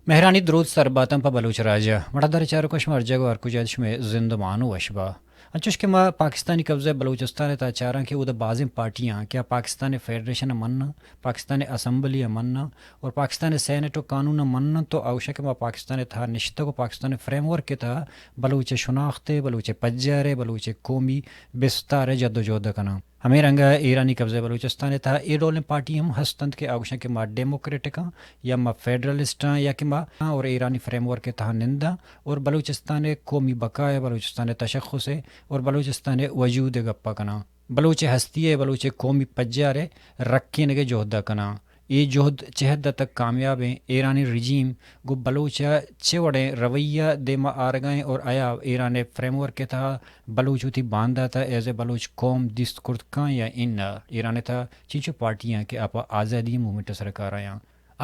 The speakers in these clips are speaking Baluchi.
مہرانی درود سر باتاں پہ بلوچ راج ءَ۔ مڑادار چاروکاں، شما ہر جاگہ ءُ ہر کجا ات، شمئے زند مان ءُ وش با۔ انچوش کہ ما پاکستانی قبضہ بلوچستان ءِ تہا چاراں کہ اودا بازیں پارٹیاں کہ آ پاکستان ءِ فیڈریشن ءَ مناں، پاکستان ءِ اسمبلی ءَ مناں اور پاکستان ءِ سینیٹ ءُ قانون ءَ مناں، تو آ گوشاں کہ ما پاکستان ءِ تہا نشتگ ءُ پاکستان ءِ فریم ورک ءِ تہا بلوچ ءِ شناخت ءِ، بلوچ ءِ پجار ءِ، بلوچ ءِ قومی بستار ءِ جد ءُ جہد ءَ کناں۔ ہمے رنگ ءَ ایرانی قبضہ بلوچستان ءِ تہا اے ڈولیں پارٹی ہم ہست انت کہ آ گوشاں کہ ما ڈیموکریٹک آں یا ما فیڈرلسٹ آں یا کہ ما اور ایرانی فریم ورک ءِ تہا ننداں اور بلوچستان ءِ قومی بقا ءِ، بلوچستان ءِ تشخص ءِ اور بلوچستان ءِ وجود ءِ گپ ءَ کناں۔ بلوچ ءِ ہستی ءِ، بلوچ ءِ قومی پجار ءِ رکینگ ءِ جہد ءَ کناں۔ اے جہد چہ حد ءَ تک کامیاب ایں، ایرانی رجیم گوں بلوچ ءَ چے وڑیں رویہ دیما آرگا ایں اور آیا ایران ءِ فریم ورک ءِ تہا بلوچ وتی باندات ءَ ایز اے بلوچ قوم دیست کرت کن یا اناں؟ ایران ءِ تہا چینچو پارٹی آں کہ آ پہ آزادی موومنٹ ءِ سرا کار آیاں؟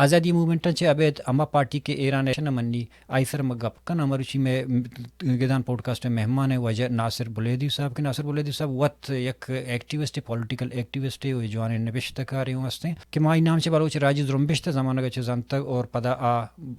آزادی موومنٹ ءَ چہ ابید ہما پارٹی کہ ایران ءَ نہ منی، آئی سر ما گپ کناں۔ مروچی مئے گدان پوڈکاسٹ ءِ مہمان ءِ واجہ ناصر بلیدی صاحب، کہ ناصر بلیدی صاحب وت یک ایکٹیوسٹ، پولیٹیکل ایکٹیوسٹ ءُ جوانیں نبشتہ کارے ہوں ہستیں کہ ما آئی نام چہ بلوچ راجی زرمبشت ءِ زمانگ ءَ چہ زانتگ اور پدا آ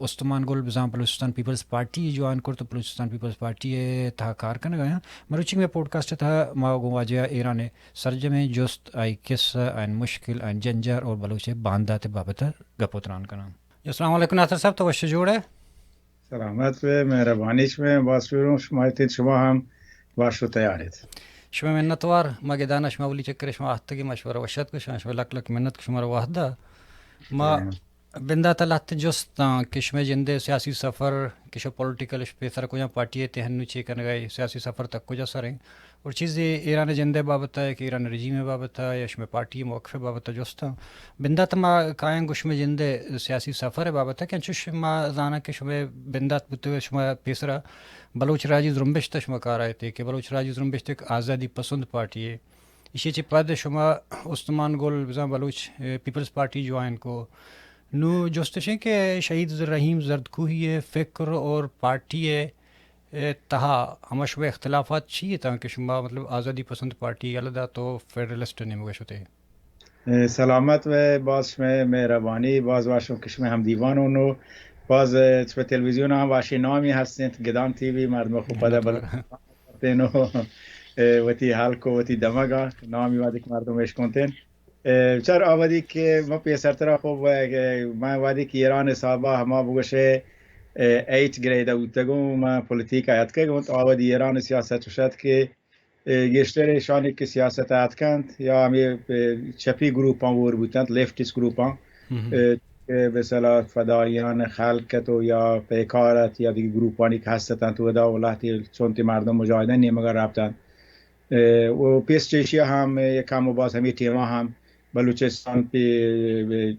استمان گل بزاں بلوچستان پیپلز پارٹی جوائن کرت ءُ بلوچستان پیپلز پارٹی ءِ تہا کار کنگ ءَ آں۔ مروچی مئے پوڈکاسٹ ءِ تہا ما گوں واجہ ایران ءِ سرجمیں جست، آئی قصہ، آئی مشکل، آئی جنجال اور بلوچ ءِ باندات ءِ بابت ءَ گپ ءُ تران کناں۔ السلام علیکم ناصر صاحب، تو وش جوڑ ئے؟ سلامت بے، مہربانی شمئے، باز شکر، شما اتید، شما ہم وش ءُ تیار ات۔ شمئے منتوار، ما گدان ءَ شما اولی چکر ءَ شما آتکگے، ما شما را وش اتک گوشاں، شمئے لک لک منت کہ شما را وہد دات۔ ما بندات ءَ لہتے جست آں کہ شمئے جند ءِ سیاسی سفر کہ شو پولیٹیکل، شو پیسر کجام پارٹی ءِ تہ انوں چے کنگ ءَ ئے، سیاسی سفر تک کجا سر ایں؟ اور چیزے ایران ءِ جند ءِ بابت ءَ کہ ایران ءِ رجیم ءِ بابت ءَ یا شمئے پارٹی ءِ موقف ءِ بابت ءَ جست آں۔ بندات ءَ ما کایاں گوں شمئے جند ءِ سیاسی سفر ءِ بابت ءَ کہ انچوش ما زاناں کہ شمئے بندات بوتگ، شما پیسرا بلوچ راجی زرمبشت ءَ شما کار ءَ ات ئے کہ بلوچ راجی زرمبشت یک آزادی پسند پارٹی یے۔ ایشی ءَ چہ پد شما استمان گل بزاں بلوچ، اے، پیپلز پارٹی جوائن کو۔ نوں جست اش ایں کہ شہید رحیم زردکوہی ءِ فکر اور پارٹی ءِ، اے، تہا ہما شمئے اختلافات چی اتاں کہ شما، مطلب، آزادی پسند پارٹی یلہ دات ءُ فیڈرلسٹ ءِ نیمگ ءَ شت ئے؟ اے، سلامت بے، باز شمئے مہربانی، باز وش اوں کہ شمئے ہم دیوان اوں نوں، باز، اے، پہ تلویزیون ءَ ہم وشیں نامے ہست انت، گدان ٹی وی، مردم خوب پدا بل تینو، اے، وتی ہلک ءُ وتی دمگ ءَ نامی وہدے کہ مردم اشکنتین۔ اے، چر آ وہدی کہ من پیسرترا خوب، اے، کہ من وہدی کہ ایران ءِ حساب ءَ ہما بگوشے، اے، ایٹ گریڈ ءَ بوتگوں، من پولیٹیک ءَ اتکگوں، تو آ وہدی ایران ءِ سیاست چوش ات کہ، اے، گیشتر ایشانی کہ سیاست ءَ اتکنت یا ہمے، اے، چپی گروپاں ہور بوتنت، لیفٹسٹ گروپاں، اے، کہ مثلا فدایان خلق ات و یا پیکار ات یا دگہ گروپانی کہ ہست اتنت، اودا و لہتے چنتے مردم مجاہدین نیمگا رپتنت۔ اے، و پیش چہ ایشیا ہم، اے، کم و باز ہمے ٹیما ہم بلوچستان پی-،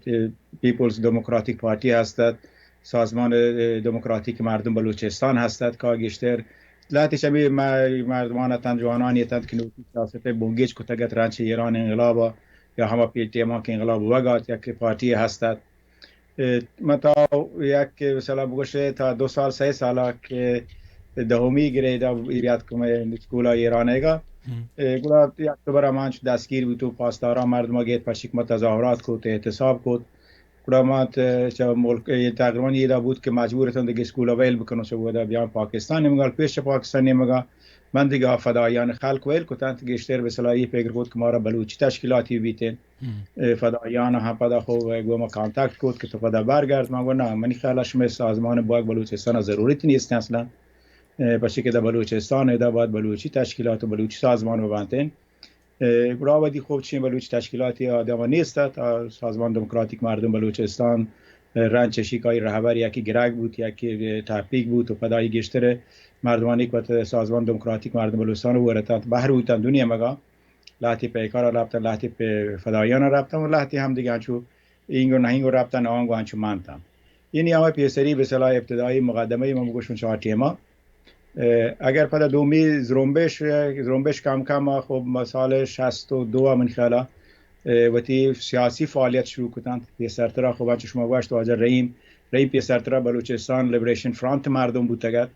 پیپلز ڈیموکراتک پارٹی ہست ات، سازمان، اے، ڈیموکراتک مردم بلوچستان ہست ات، کہ گیشتر لہتے چہ ہمے م-، مردمان اتنت، جوانانی اتنت کہ نوکی سیاست بنگیج کتگ ات، رند چہ ایران انقلاب یا ہما پی ٹیما کہ انقلاب بوگ ات، یک پارٹی ہست ات۔ اے، من تا یک مثالا بگوشے، تا دو سال، سئے سالا کہ دہمی گریڈا بیات کمے اسکولا ایرانیگا۔ اے، گڑا یک دو برا من چو دستگیر بوتوں، پاسداران مردما گیت، پرچی کہ ما تظاہرات کت، احتساب کت۔ گڑا ما ت-، چہ ملک، اے، تقریباً ایدا بوت کہ مجبور اتاں دگہ اسکولا ویل بکنوں، چہ اودا بیاں پاکستان نیمگا، پیش چہ پاکستان نیمگا من دگہ فدایان خلق ویل کتنت، گیشتر بہ صلاحی فکر کت کہ مارا بلوچی تشکیلاتی بیتین۔ اے، فدایان ہم پدا خو گو ما کانٹیکٹ کت کہ تو پدا برگرد۔ من گو نا، منی خیالا شمئے سازمان باگ بلوچستانا ضرورت نیست اصلاً۔ اے، پرچی کہ دا بلوچستان ادا باید بلوچی تشکیلات و بلوچی سازمان ببنتین۔ اے، گڑا وہدی خوب چین بلوچی تشکیلاتی آدم نیست ات۔ آ، سازمان دموکراتیک مردم بلوچستان، اے، رند چشی کہ آئی رہبر یکی گرگ بوت، یکی، اے، تحقیق بوت و پدا آئی گیشتر مردمانی کہ وت سازمان دموکراتیک مردم بلوچستان ورتنت، بہر بوتن دنیا مگا۔ لہتی پیکارا رپتن، لہتی پہ فدایانا رپتن و لہتی ہم دگہ انچو اینگو نہ اینگو رپتن، آنگو انچو منتن۔ یعنی ہمے پیسری بہ صلاح ابتدائی مقدمہ من بگوشم چہ آ ٹیما۔ اے، اگر پدا دومی زرمبش، زرمبش کم کم، خب، سال شست و دو من خیالا، اے، وتی سیاسی فعالیت شروع کتنت۔ پیسرترا، خب، انچو شما گوشت، واجہ رحیم، رحیم پیسرترا بلوچستان لبریشن فرانٹ مردم بوتگ ات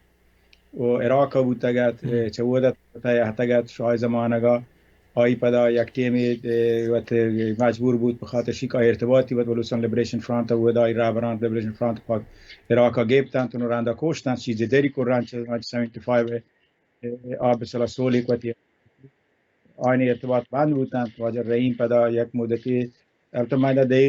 و عراق بوتگ ات، اے، چہ اودا تہ اتگ ات شاہ زمانگا۔ آئی پدا یک ٹیمے، اے، وت مجبور بوت، بخاطر شی کہ آئی ارتباطی وت بلوچستان لبریشن فرانت ءَ، ودا آئی رہبران لبریشن فرانت پاک عراق ءَ گپتنت، انو رندا کشتنت، چیزے دری کو رنچ، رنچ سیونٹی فائیو ءَ، اے، آ بسلا سولی کو تی آنی ارتباط بند بوتنت۔ واجہ رحیم پدا یک مدتی، البتہ من دے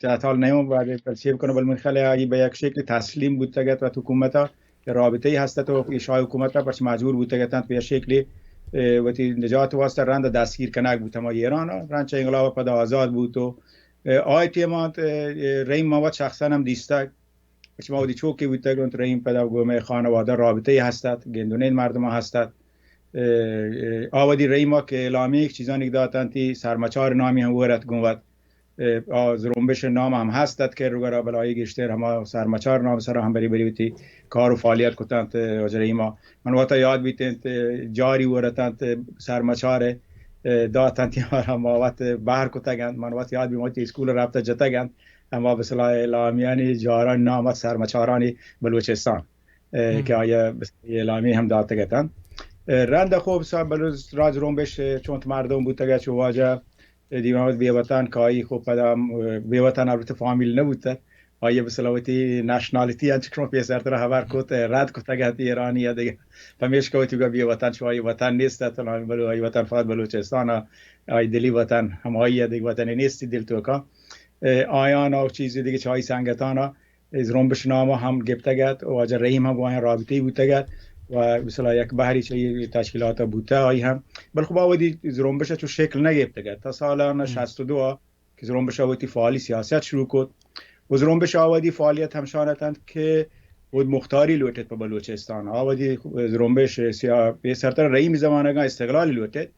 تحتال نیوں بعد بل سیو کنو، بل من خیال آئی بہ یک شکل تسلیم بوتگ ات وت حکومت ءَ، کہ رابطہ ای ہست ات و ایشاں حکومت ءَ پرچہ مجبور بوتگ اتنت بہ یک شکلی، اے، وتی نجات واسطہ رند دستگیر کنگ بوت ہما ایران ءَ، رند چہ انقلاب ءَ پدا آزاد بوت و، اے، آئی ٹیم انت، اے، اے، رحیم ما وت شخصاً ہم دیستگ۔ پرچہ ما وتی چوکے بوتگ انت، رحیم پدا گوں مئے خانوادہ رابطہ ای ہست ات، گندونین مردم ہست ات۔ اے، اے، آ وتی رحیم ءَ کہ اعلامی یک چیزانی دات انت، سرمچار نامی ہم ورت گوں وت۔ اے، آ زرمبش نام ہم ہست ات کہ روگرا بلائی گیشتر ہما سرمچار نام سرا ہم بری بری وتی کار و فعالیت کتنت، اے، واجہ رحیم ءَ۔ من وتا یاد بیتنت، اے، جاری ورتنت، اے، سرمچار، اے، داتنت، یا ما وت بہر کتگ انت۔ من وت یاد بی وتی اسکول رابطہ جتگ انت۔ ہما بسلا اعلامیانی جاران نام ات سرمچارانی بلوچستان، اے، کہ آیا بسلا اعلامی ہم داتگ اتنت۔ اے، رند خوب سا بلوچ راج زرمبش، اے، چونت مردم بوتگ ات، چو واجہ، اے، دیوان بے وطن کائی خوب پدا ہم، اے، بے وطن البتہ فامیل نہ بوتگ۔ آئی بسلا وتی نیشنالٹی انچکروں پیسرتر ہبر کت، اے، رد کتگ ات ایرانی یا دگہ۔ پمیشکا وتی گا بے وطن چو آئی وطن نیست ات، بلو آئی وطن فقط بلوچستان ءَ، آئی دلی وطن ہمائی ءَ، دگہ وطنے نیستی دل توکا۔ اے، آیان ءَ چیزے دگہ چہ آئی سنگتان ءَ، اے، زرمبش نام ءَ ہم گپتگ ات و واجہ رحیم ہم گوں آیان رابطہ ای بوتگ ات و مثلا یک بہری چہ اے تشکیلات ءَ بوتہ آئی ہم، بلکہ با وتی زرمبش ءَ چو شکل نہ گپتگ ات تا سالان شست و دو ءَ کہ زرمبش ءَ وتی فعالی سیاست شروع کت و زرمبش ءَ آ وتی فعالیت ہمشان اتنت کہ خود مختاری لوٹت پہ بلوچستان۔ آ وتی زرمبش سیا-، پیسرتر رحیم زمانگاں استقلالی لوٹت۔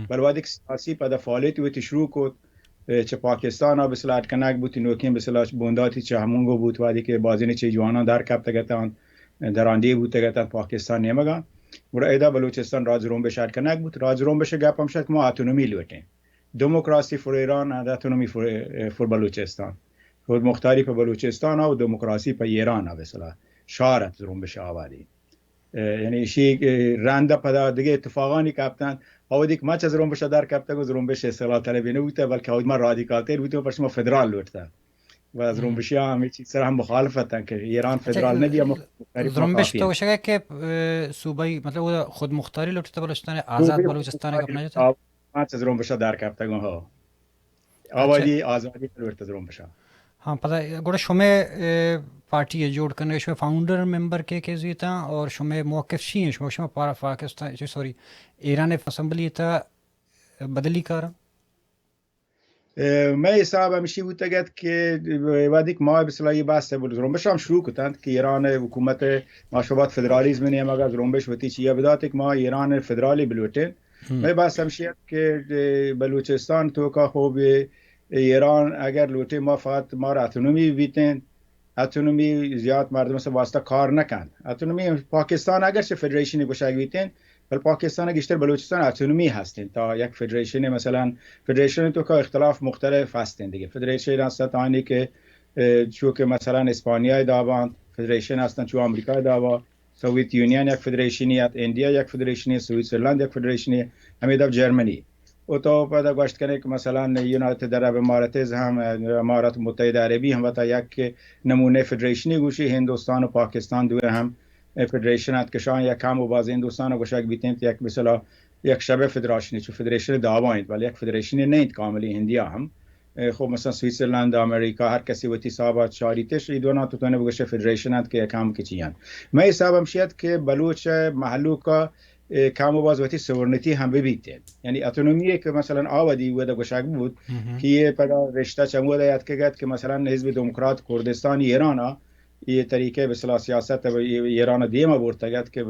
بل وہدے کہ سیاسی پدا فعالیت وتی شروع کت، اے، چہ پاکستان ءَ بسلا اڈ کنگ بوت، نوکیں بسلا بنداتی چہ ہمونگو بوت، وہدے کہ بازینے چہ جواناں در کپتگ اتنت، درانڈیہ بوتگ اتنت پاکستان نیمگا۔ گڑا ادا بلوچستان راج زرمبش اڈ کنگ بوت۔ راج زرمبش گپ ہمشت کہ ما اتونومی لوٹیں، دموکراسی فور ایران، اتونومی فور، فور بلوچستان، خود مختاری پہ بلوچستان ءَ و دموکراسی پہ ایران ءَ بسلا شار ات زرمبش آ وہدی۔ اے، یعنی ایشی، اے، رند ءَ پدا دگہ اتفاقانی کپتنت۔ آ وہدی کہ ما چہ زرمبش ءَ در کپتگ و زرمبش استقلال طلبی نہ بوتہ، بلکہ آ وہدی ما رادیکال تر بوتیں و پرچہ ما فدرال لوٹتہ۔ و زرمبش ءَ ہمے چیز سرا ہم مخالف اتنت کہ ایران فدرال نہ دیا، مختاری زرمبش تو گوشگ کہ، اے، صوبائی، مطلب، وہ خود مختاری لوٹتہ بلوچستان، آزاد بلوچستان گپ نہ جتہ۔ ما چہ زرمبش ءَ در کپتگ، ہو۔ آوادی آزادی پلورت زرمبش ءَ۔ ہاں، پدا گڑا شمئے، اے، پارٹی ءِ جوڑ کنگ ءَ شمئے فاؤنڈر ممبر کے کے زیتاں اور شمئے موقف چی ہیں؟ شما، شما پا-، پاکستان، چی، سوری، ایران اسمبلی تا بدلی کاراں؟ اے، مئے حساب ہمشی بوتگ ات کہ وہدیک ما بسلا یہ بحث بل زرمبش ہم شروع کتنت کہ ایران حکومت ما شبات فدرالیزم نے مگا زرمبش وتی چیا بدات کہ ما ایران فدرالی بلوٹیں۔ مئے بحث ہمشی ات کہ، اے، بلوچستان توکا خوب ایران اگر لوٹے ما فقط مارا اتونومی بیتیں، اتونومی زیات مردم سے واسطہ کار نہ کنت۔ اتونومی پاکستان اگرچہ فدریشنی گوشگ بیتیں، بل پاکستان گیشتر بلوچستان اتونومی ہستیں تا یک فدریشن، مثلاً فدریشن توکا اختلاف مختلف ہستیں دیگہ۔ فدریشن ہستت آنی کہ، اے، چو کہ مثلاً اسپانیا دابا فدریشن ہستن، چو امریکا دابا سوویت یونین یک فدریشنی ات، انڈیا یک فدریشنی، سوئٹزرلینڈ یک فدریشنی، ہمے دپ جرمنی۔ و تو پدا گوشت کنے کہ مثلاً یونائیٹڈ عرب اماراتز ہم، امارات متحدہ عربی ہم وتا یک نمونے فدریشنی گوشی، ہندوستان و پاکستان دوئے ہم فدریشن ات کہ شان یک کم و باز ہندوستان گوشگ بیتیں یک مثلا یک شبہ فدراشنی چو فدریشن دعوا انت، بلے یک فدریشنی نہ انت کاملی ہندیا ہم۔ اے، خب، مثلاً سوئٹزرلینڈ، امریکہ، ہر کسی وتی حساب ءَ چاریتش، ای دوناں تو تو نے بگوشے فدریشن انت کہ یک ہم کہ چی انت۔ مئے حساب ہمشی ات کہ بلوچ مہلوک ءَ، اے، کم و باز وتی سورنتی ہم ببیت۔ یعنی اتونومی کہ مثلاً آ وہدی ودا گوشگ بوت کہ یہ پدا رشتہ چمود یاد کہ گت کہ مثلاً حزب دموکرات کردستان ایران ءَ یہ طریقہ بسلا سیاست ایران دیما برتگ ات کہ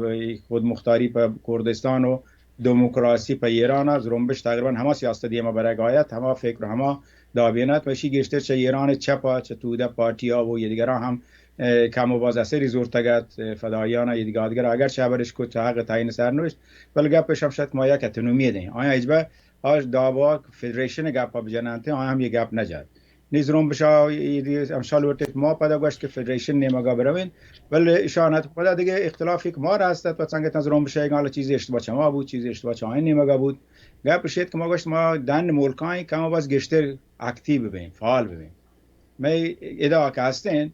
خود مختاری پہ کردستان و دموکراسی پہ ایران ءَ زرمبش تقریباً ہما سیاست دیما برگ آیت، ہما فکر، ہما دابین ات۔ وشی گیشتر چہ ایران چپ ءَ، چہ تودہ پارٹی ءَ و یہ دیگراں ہم، اے، کم و باز اثری زورتگ ات، اے، فدایان ءَ یہ دیگہ آدگر اگر چہ برش کو چہ حق تعیین سرنوشت، بل گپ شمشت ما یک اتنومی دیں۔ آیا اجبہ آج دعوا فدریشن گپ ءَ بجننت، آیا ہم یہ گپ نہ جات۔ نی زرمبشا ہمشا لوٹیت ما پدا گوشت کہ فدریشن نیمگا بروین، بلے اشان ات پدا دیگه اختلافی کہ مارا ہست ات، پچنگتاں زرمبشا اگاں چیزی اشتباہ چما بود، چیزی اشتباہ چاہیں نیمگا بود. گپ اشیت کہ ما گوشت ما دن ملکاں کم باز گشتر اکتیو ببیں، فعال ببیں. مئے ادا کہ ہستیں،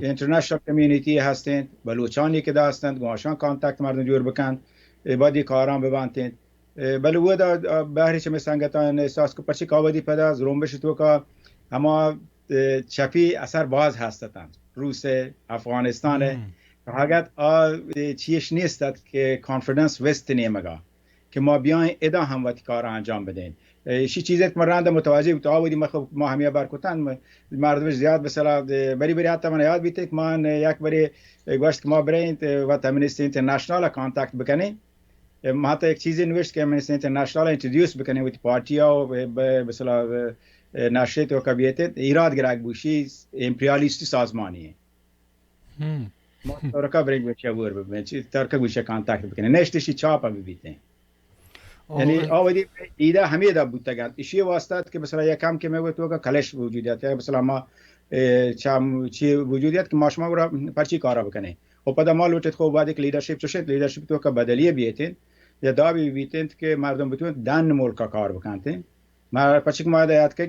انٹرنیشنل کمیونٹی ہستیں، بلوچانی کہ دا ہستیں، گوشان کانٹیکٹ مردم جوڑ بکن، اے بعد یہ کاراں ببانتیں. اے، بلے ودا، آ، بہرے چہ مئے سنگتاں احساس کو پرچے کہ آ وھدی پدا زرمبش توکا ہما، اے، چپی اثر باز ہست اتنت. روس ء، افغانستان ء، اگت آ، اے، چیش نیست ات کہ کانفیڈنس وست نیمگا کہ ما بیایں ادا ہم وتی کار انجام بدیں. اے، ایشی چیزے کہ من رند متوجہ بوت، آ وھدی ما خب ما ہمیں بر کتن، م-، مردمش زیاد بسلا، اے، بری بری حتی من یاد بیتے کہ من یک بری، اے، گوشت کہ ما بریں، اے، وت امنسٹی انٹرنیشنل کانٹیکٹ بکنیں. اے، ما تا یک چیزے نوشت کہ ایمنسٹی انٹرنیشنل انٹروڈیوس بکنیں وتی پارٹی ء و ب-، ب-، مثلا، اے، نشے تو کبیت ایراد گراگ بوشی امپریالیستی سازمانی ہے. ما ترکا برنگ بچا ور ببین، چی ترکا گوشا کانٹیکٹ بکنیں، نشت شی چاپ ببیتیں. یعنی آ وھدی ایدا ہمیں دا بوتگات. اشی واسطہ کہ مثلا یک کم کہ میں تو کا کلش وجود ہے، مثلا ما، اے، چام چی وجود ہے کہ ما شما گرا پرچی کارا بکنیں. و پدا ما لوٹت خو بعد ایک لیڈرشپ چوشت، لیڈرشپ تو کا بدلیے بیتین یا دا بھی بیتین کہ مردم بتون دن ملکا کار بکنتین. ما پچک ما دا یاد کہ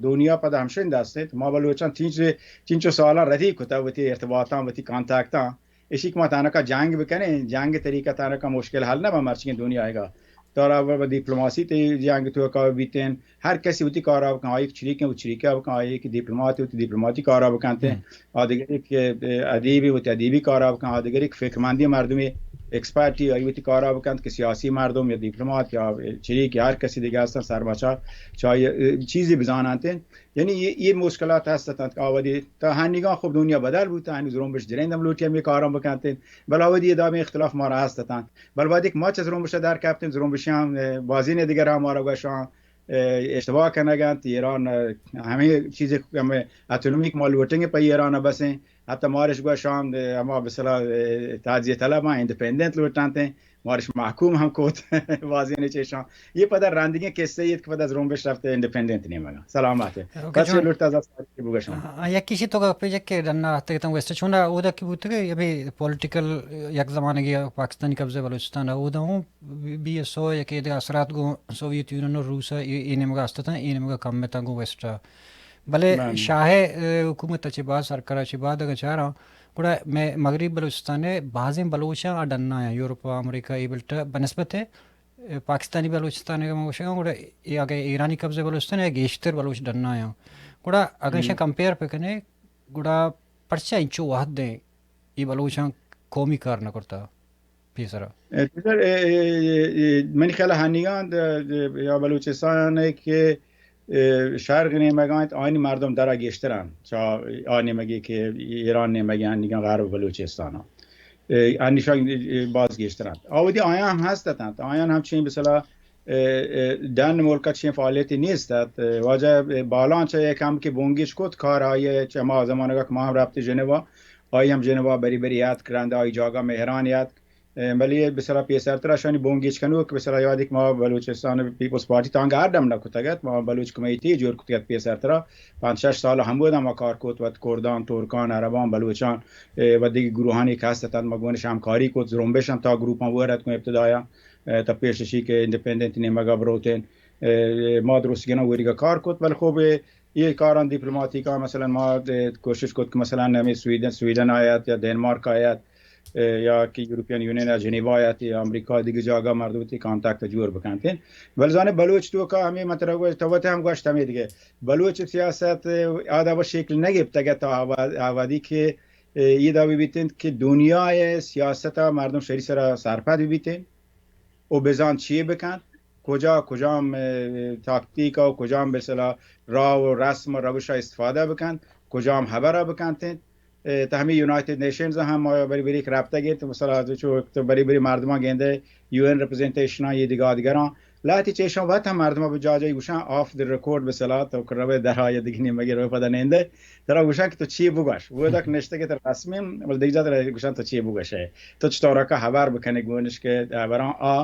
دنیا پدا ہمشن دستیں، ما بلوچان تین چ-، تین چو سالا ردی کتا وتی ارتباطاں، وتی کانٹیکٹاں. اشی کہ ما تانکا جنگ بکنیں، جنگ طریقہ تانکا مشکل حل نہ با مرچی دنیا آئیگا. ترا و دیپلماسی تے جنگ تو کا بیتین، ہر کسی وتی کارا بکن، آئی چریکیں و چریکا بکن، آئی کہ دیپلمات وتی دیپلماتی کارا بکنتے، آ دگری کہ ادیبی وتی ادیبی کارا بکن، آ دگری کہ فکرمندی مردمی ایکسپرٹی آئی وتی کارا بکنت کہ سیاسی مردم یا دیپلمات یا چریک یا ہر کسی دیگه ہستن سرمچار چاہیے چیزی بزانانتے. یعنی یہ، یہ مشکلات ہست اتنت کہ آ وھدی تا ہنیگاں خب دنیا بدل بوتا، ہنی زرمبش جرین دم لوٹی ہمیں کاران بکنتین، بل آ وھدی ادامہ اختلاف مارا ہست اتنت. بل بعد ایک ما چہ زرمبش در کپتین، زرمبشی ہم، اے، بازین دیگر ہم مارا گوشان، اے، اشتباہ کنگنت، ایران، اے، ہمیں چیز ہمیں اتنومیک ما لوٹنگ پہ ایران بسیں، حتی مارش گوشان، اے، ہما بسلا، اے، تجزیہ طلب ہیں، انڈیپینڈنٹ لوٹانتے، مارش محکوم ہم کوت بازین چیشان. یہ پدا رندگیں قصہ ایت کہ پدا زرمبش رفت انڈیپینڈنٹ نیمگا. سلامت ہے. اوکے بس یہ جان. لوٹتا زا ساری بگشان. آ، آ، یک کسی تو گپے جک کہ ڈنا آتے تم ویسٹ چونڈا اودا کی بوتے کہ ابھی پولیٹیکل یک زمانگی پاکستانی قبضہ بلوچستان ہے، اودا ہوں بی، بی ایس او یا کہ دے اثرات گوں سوویت یونین و روس ء اے، اے نیمگا است اتاں، اے نیمگا کم اتاں گوں ویسٹ ء. بلے بلے. شاہ ء حکومت ء چہ بعد، سرکار ء چہ بعد اگاں چاراں، گڑا مئے مغرب بلوچستان ء بازیں بلوچاں آ ڈنا آیاں، یورپ ء امریکہ اے بیلٹ ء بنسبت ء پاکستانی بلوچستان ء ما گوشگاں، گڑا اے اگہ ایرانی قبضہ بلوچستان ء گیشتر بلوچ ڈنا آیاں. گڑا اگاں ایشاں کمپیئر بہ کنے، گڑا پرچا انچو وھد ایں اے بلوچاں قومی کار نہ کرتا؟ پیسرا. اے، پیسر، اے، اے، اے، اے، منی خیال ہنیگان د-، د-، یا بلوچستان ہے کہ، اے، شرق نیمگان آنی مردم درا گیشتران، چا آ نیمگی کہ ایران نیمگی ہنیگان غرب بلوچستان ہاں. اے، انیشان، اے، باز گیشتران. آودی آیان ہم ہست اتنت، آیان ہم چین بسلا، اے، اے، ڈن ملک چین فعالیتی نیست ات. اے، واجہ، اے، بالان چا یک ہم کہ بونگیش کت کار آئی چہ ما زمانگا کہ ما ہم رابطے جنوا، آئی ہم جنوا بری بری یات کرند، آئی جاگا مہران یات. اے، بلے بسرا پیسرتر اشانی بونگیج کنوک، بسرا یادی کہ ما بلوچستان پیپلز پارٹی تانگہ ہر ڈم نہ کتگ ات، ما بلوچ کمیٹی جوڑ کتگ ات پیسرترا، پنچ شش سال ہمودا ما کار کت، وت کردان، ترکان، عربان، بلوچان، اے، و دگہ گروہانی کہ ہست اتنت، ما گونش ہمکاری کت، زرمبش ہم تا گروپاں ور ات گوں ابتدایا، اے، تا پیش اشی کہ انڈیپینڈنٹ نیمگا بروتین، اے، ما درست گنا وریگا کار کت، بلے خوب، اے، اے کاراں دیپلماٹیکاں مثلاً ما، اے، کوشش کت کہ مثلاً ہمیں سویڈن، سویڈن آیت یا ڈنمارک آیت، اے، یا کہ یورپین یونین یا جنیوا آیت یا امریکہ دگہ جاگہ مردم تی کانٹیکٹ جوڑ بکنتین. بل زانے بلوچ تو کا ہمیں مطلب گوشت، تو وت ہم گوشت ہمیں دیگہ. بلوچ سیاست، اے، آدا وہ شکل نہ گپتگ تا آوا-، آوادی کہ، اے، یہ دعوی بیتن کہ دنیا سیاست مردم شری سرا سرپد بیتن. و بزان چی بکنت، کجا کجام، اے، تاکتیک و کجام بسلا راہ و رسم و روش استفادہ بکنت، کجام حبر بکنت. اے، تا ہمیں یونائیٹڈ نیشنز ہم ما بری بری رابطہ گیت، مثلا چو تو بری بری مردمان گیندے، یو این ریپرزنٹیشن یہ دگہ دگراں. لہتی چیشان وقت ہم مردمان بجا جائی گوشان آف دی ریکارڈ بسلا تو کہ روے درا یا دگہ نیمگی روے پدا نیندے. ترا گوشان کہ تو چی بگوش. وہ تک نشتے کہ ترا رسمی، بل دگہ جا ترا گوشان تو چی بگوش ہے. تو چطور کا حبر بکنے گونش کہ حبران آ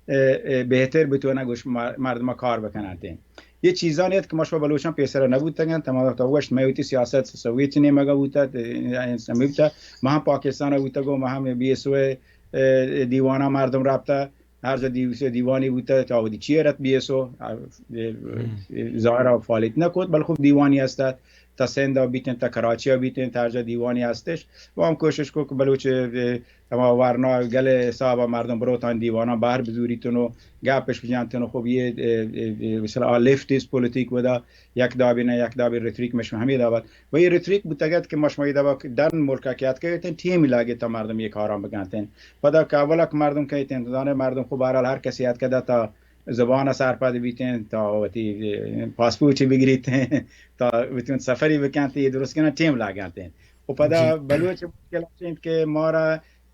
اے، اے، بہتر بتوانن گوش مر-، مردم کار بکنن تیں. یہ چیزانی ات کہ ما شما بلوچاں پیسرا نبوتگ انت، ما تو گوشت، مئے وتی سیاست سوویت نیمگا بوتگ، ہمے بوتگ، ما ہم پاکستان بوتگ و ما ہم بی ایس او دیوانا مردم رابطہ، ہر جا دیو-، دیوانی بوتگ، تا وتی چیر ات بی ایس او، ظاہرا فعالیت نکوت، بل خوب دیوانی ہست ات، تا سندھ بیتن، تا کراچی بیتن، تا ہر جا دیوانی ہستش۔ و ہم کوشش کو کہ بلوچ ہما ورنا گل حساب مردم بروتان دیوانا بہر بزوریتن و گپش بجانتن و خب یہ، اه، اه، اه، مثلا آ لیفٹسٹ پولیٹیک ودا یک دابی نہ یک دابی ریٹریک مش ہمے دابت و یہ ریٹریک بوتگت کہ مش مئی دابا دن ملکا کہ اتکگتن ٹیم لاگے تا مردم یہ کاران بکنتن۔ پدا کہ اولا کہ مردم کہتن، زانے مردم خب بہرحال ہر کسی اتکدا تا زبان سرپد بیتن، تا وتی، اه، پاسپورٹ بگریتن، تا وتی سفری بکنتن، یہ درست کنا ٹیم لاگانتن۔ و پدا بلوچ مشکل انت کہ مارا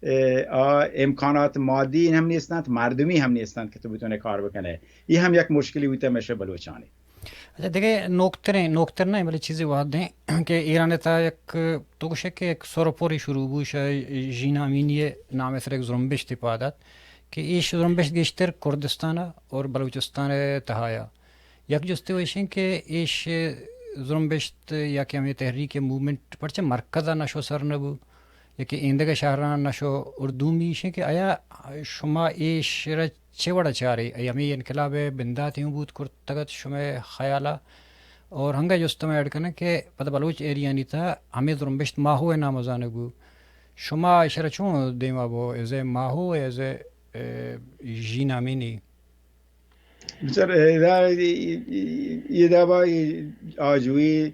اه، آ امکانات مادی ہم نیستند، مردمی ہم نیستند کہ تو بتونے کار بکنے۔ یہ ہم یک مشکلی بوتہ مشہ بلوچانی۔ اچھا، دگہ نوکتریں، نوکتر نہ، بلے چیزے وہد دیں کہ ایران تا یک، تو گوشے کہ یک سرپوری شروع بو، شہ ژینا امینی نام سر یک زرمبشتے پاد ات کہ ایش زرمبشت گیشتر کردستان اور بلوچستان تہایا۔ یک جستے و ایشیں کہ ایش زرمبشت یا کہ ہمیں تحریک موومنٹ پرچہ مرکز نشو سر نبو؟ یکے ایندگہ شہران نشو؟ اور دومی ایشیں کہ آیا شما اے شعر چہ وڑا چارے؟ آیا ہمیں انقلاب بندات ہوں بوت کرتگت شمئے خیالا؟ اور ہنگا جست میں ایڈ کنن کہ پتہ بلوچ ایریانی تا ہمیں زرمبشت ماہو نام زانگ بو، شما اشرا چون دیما بو ایز اے ماہو، ایز اے، اے، ژینا امینی؟ بچار، ادا، ادا با آجوئی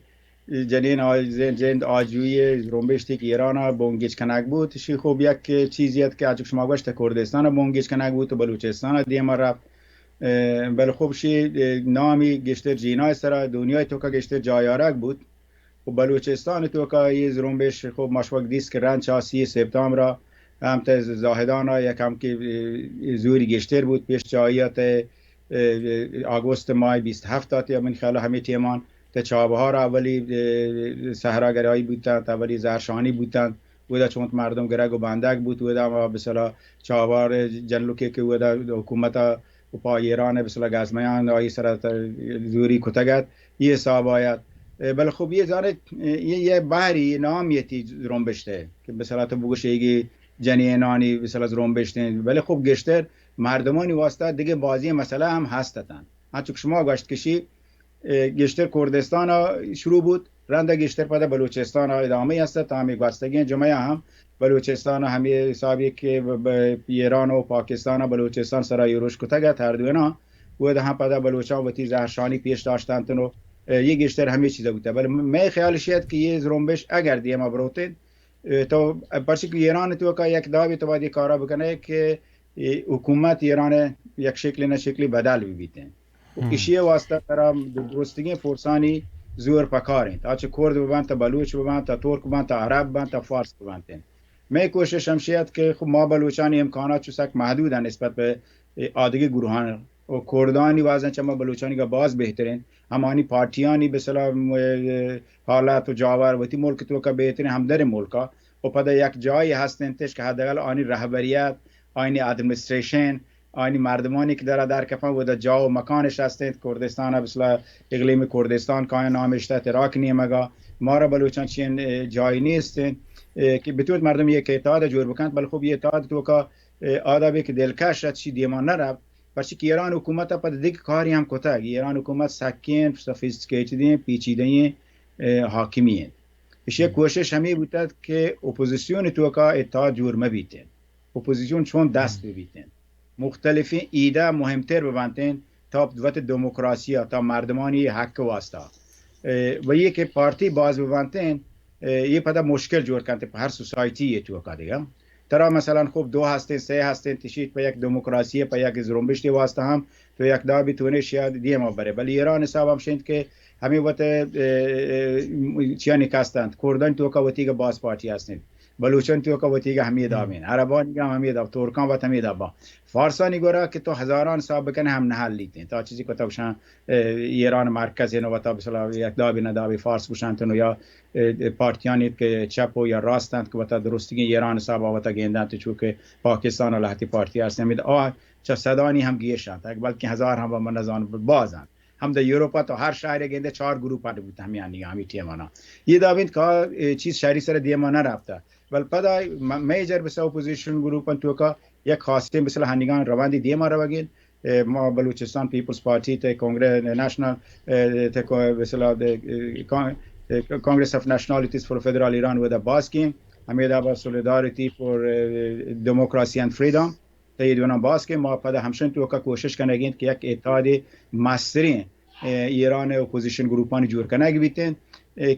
جنین آ-، جند آجوئی زرمبشتی کہ ایران بونگیج کنگ بوت، شی خوب یک چیزی ات کہ آچک شما گوشت کردستان بونگیج کنگ بوت و بلوچستان دیما رفت۔ اه، بل خوب شی، اه، نامی گشتر جینای سرا دنیای توکا گشتر جایارگ بوت۔ و بلوچستان توکا یہ زرمبش خوب مشوق دیست کہ رند چا سی سپتامبر ہم تے زاہدان یک ہم کہ، اه، زوری گشتر بوت پیش چاہیت، اه، اه، آگوست ماہ بیست ہفت آتی، من خیال ہمیں ٹیمان تے چابہار اولی، اه، صحرا گرائی بوتن، اولی زہرشانی بوتن، ودا چونت مردم گرگ و بندگ بوت، ودا ما بسلا چابہار جنلوکے کہ ودا حکومت و پا ایران بسلا گزمیان آئی سرا تا زوری کتگت، یہ حساب آیت۔ اه، بل خوب یہ زانے، یہ، یہ بحری نام یہ تی زرمبشتے کہ بسلا تو بگوشے گی جنینانی بسلا زرمبشتے، بل خوب گشتر مردمانی واسطہ دیگه بازی مسئلہ ہم ہستتن۔ ہاں چک شما گوشت کشی، اه، گیشتر کردستان شروع بوت، رند گیشتر پدا بلوچستان ادامه است تا ہمیں گوستگیں جمعہ ہم بلوچستان ہمیں حسابی کہ ب-، ب-، ایران و پاکستان بلوچستان سرا یوروش کتگ ات ہر دوینا، و ہم پدا بلوچان وتی زہرشانی پیش داشتنتن و، اه، یہ گیشتر ہمیں چیزا بوتا۔ بل میں خیال شیت کہ یہ زرمبش اگر دیما بروتن، اه، تو پرچہ کہ ایران توکا یک دابی تو باید یہ کارا بکنے کہ یہ حکومت ایران یک شکل نہ شکلی بدل بھی بیتن۔ و ہم۔ ایشی واسطہ ترا درستگیں فورسانی زور پکار انت۔ آ چہ کرد ببنت، تا بلوچ ببنت، تا ترک ببنت، تا عرب ببنت، تا فارس ببنت۔ مئے کوشش ہمشی ات کہ خب ما بلوچانی امکانات چو سک محدود انت نسبت بہ آدگہ گروہان و کردانی وازن چہ ما بلوچانی گا باز بہترین ہمانی پارٹیانی بہ صلاح حالات و جاور وتی ملک توکا بہترین ہم در ملکا و پدا یک جایی ہست انتش کہ حداقل آنی رہبریت، آنی ادمنستریشن، آنی مردمانی کہ درا در کپن و در جا و مکانش ہست انت، کردستان بسلا اقلیم کردستان کایاں نامشتہ تراک نیمگا، مارا بلوچان چین، اه، جایی نیست، اه، کہ بتوت مردم یہ کہ اتحاد جوڑ بکنت، بل خب یہ اتحاد توکا، اه، آدابی کہ دلکش ات چی دیما نہ رفت، پرچہ کہ ایران حکومت پد دیگه کاری ہم کتگ، ایران حکومت سکین سوفیسٹیکیٹڈ ہیں، پیچیدہ ہیں، اه، حاکمی ہیں۔ ایشی ء کوشش ہمے بوتگ کہ اپوزیسیون توکا اتحاد جوڑ مہ بیتیں، اپوزیسیون چون دست بہ بیتیں، مختلفیں ایدہ مہمتر بہ بنتیں تا وت دموکراسی ء، تا مردمانی حق واسطہ۔ اه، و یہ کہ پارٹی باز بہ بنتیں، اه، یہ پدا مشکل جوڑ کنت پہ ہر سوسائٹی یہ توکا دیگا۔ ترا مثلاً خوب دو ہستیں، سے ہستیں، تشیت پہ یک دموکراسی، پہ یک زرمبشتی واسطہ ہم تو یک دابی تونے شاید دیما برے، بلے ایران حساب ہم شنت کہ ہمیں وت، اه، اه، چیانی کستند، کردن توکا وتیگا باز پارٹی ہستند، بلوچن توکا وتیگا ہمیں دابین، عربان گا ہمیں داب، ترکان وت ہمیں دابا۔ فارسانی گورا کہ تو ہزاران حساب بکنے ہم نہ حل لیتیں۔ تا چیزی کو تو گشان، اه، ایران مرکز نو وتا بسلا یک دابی نہ دابی فارس گشانتنو یا، اه، پارٹیانی کہ چپ و یا راست انت کہ وتا درستگیں ایران حساب وتا گیندانت چونکہ پاکستان لہتی پارٹی ہست ہمیں آ چہ صدانی ہم گیش انت، بلکہ ہزار ہم من نزان باز انت۔ ہم در یورپ ءَ تو ہر شہر ءَ گندے چار گروپ اڈ بوت ہمے ہنیگا ہمے ٹیم آنا. یہ دابند کہ چیز شہری سر دیما نہ رفتا. بل پدا میجر بسا اپوزیشن گروپ توکا یک خاصیں مثلا ہنیگان روندی دیما روگین. ما بلوچستان پیپلز پارٹی تے کانگریس نیشنل، تے مثلا کانگریس آف نیشنالٹیز فار فدرال ایران ودا باز کیں، ہمیں دابا سولیداریٹی فار ڈیموکریسی اینڈ فریڈم، تے یہ دونا باز کیں. ما پدا ہمشن توکا کوشش کنگین کہ یک اتحاد مسترین ایران اپوزیشن گروپانی جور کنگ بیتین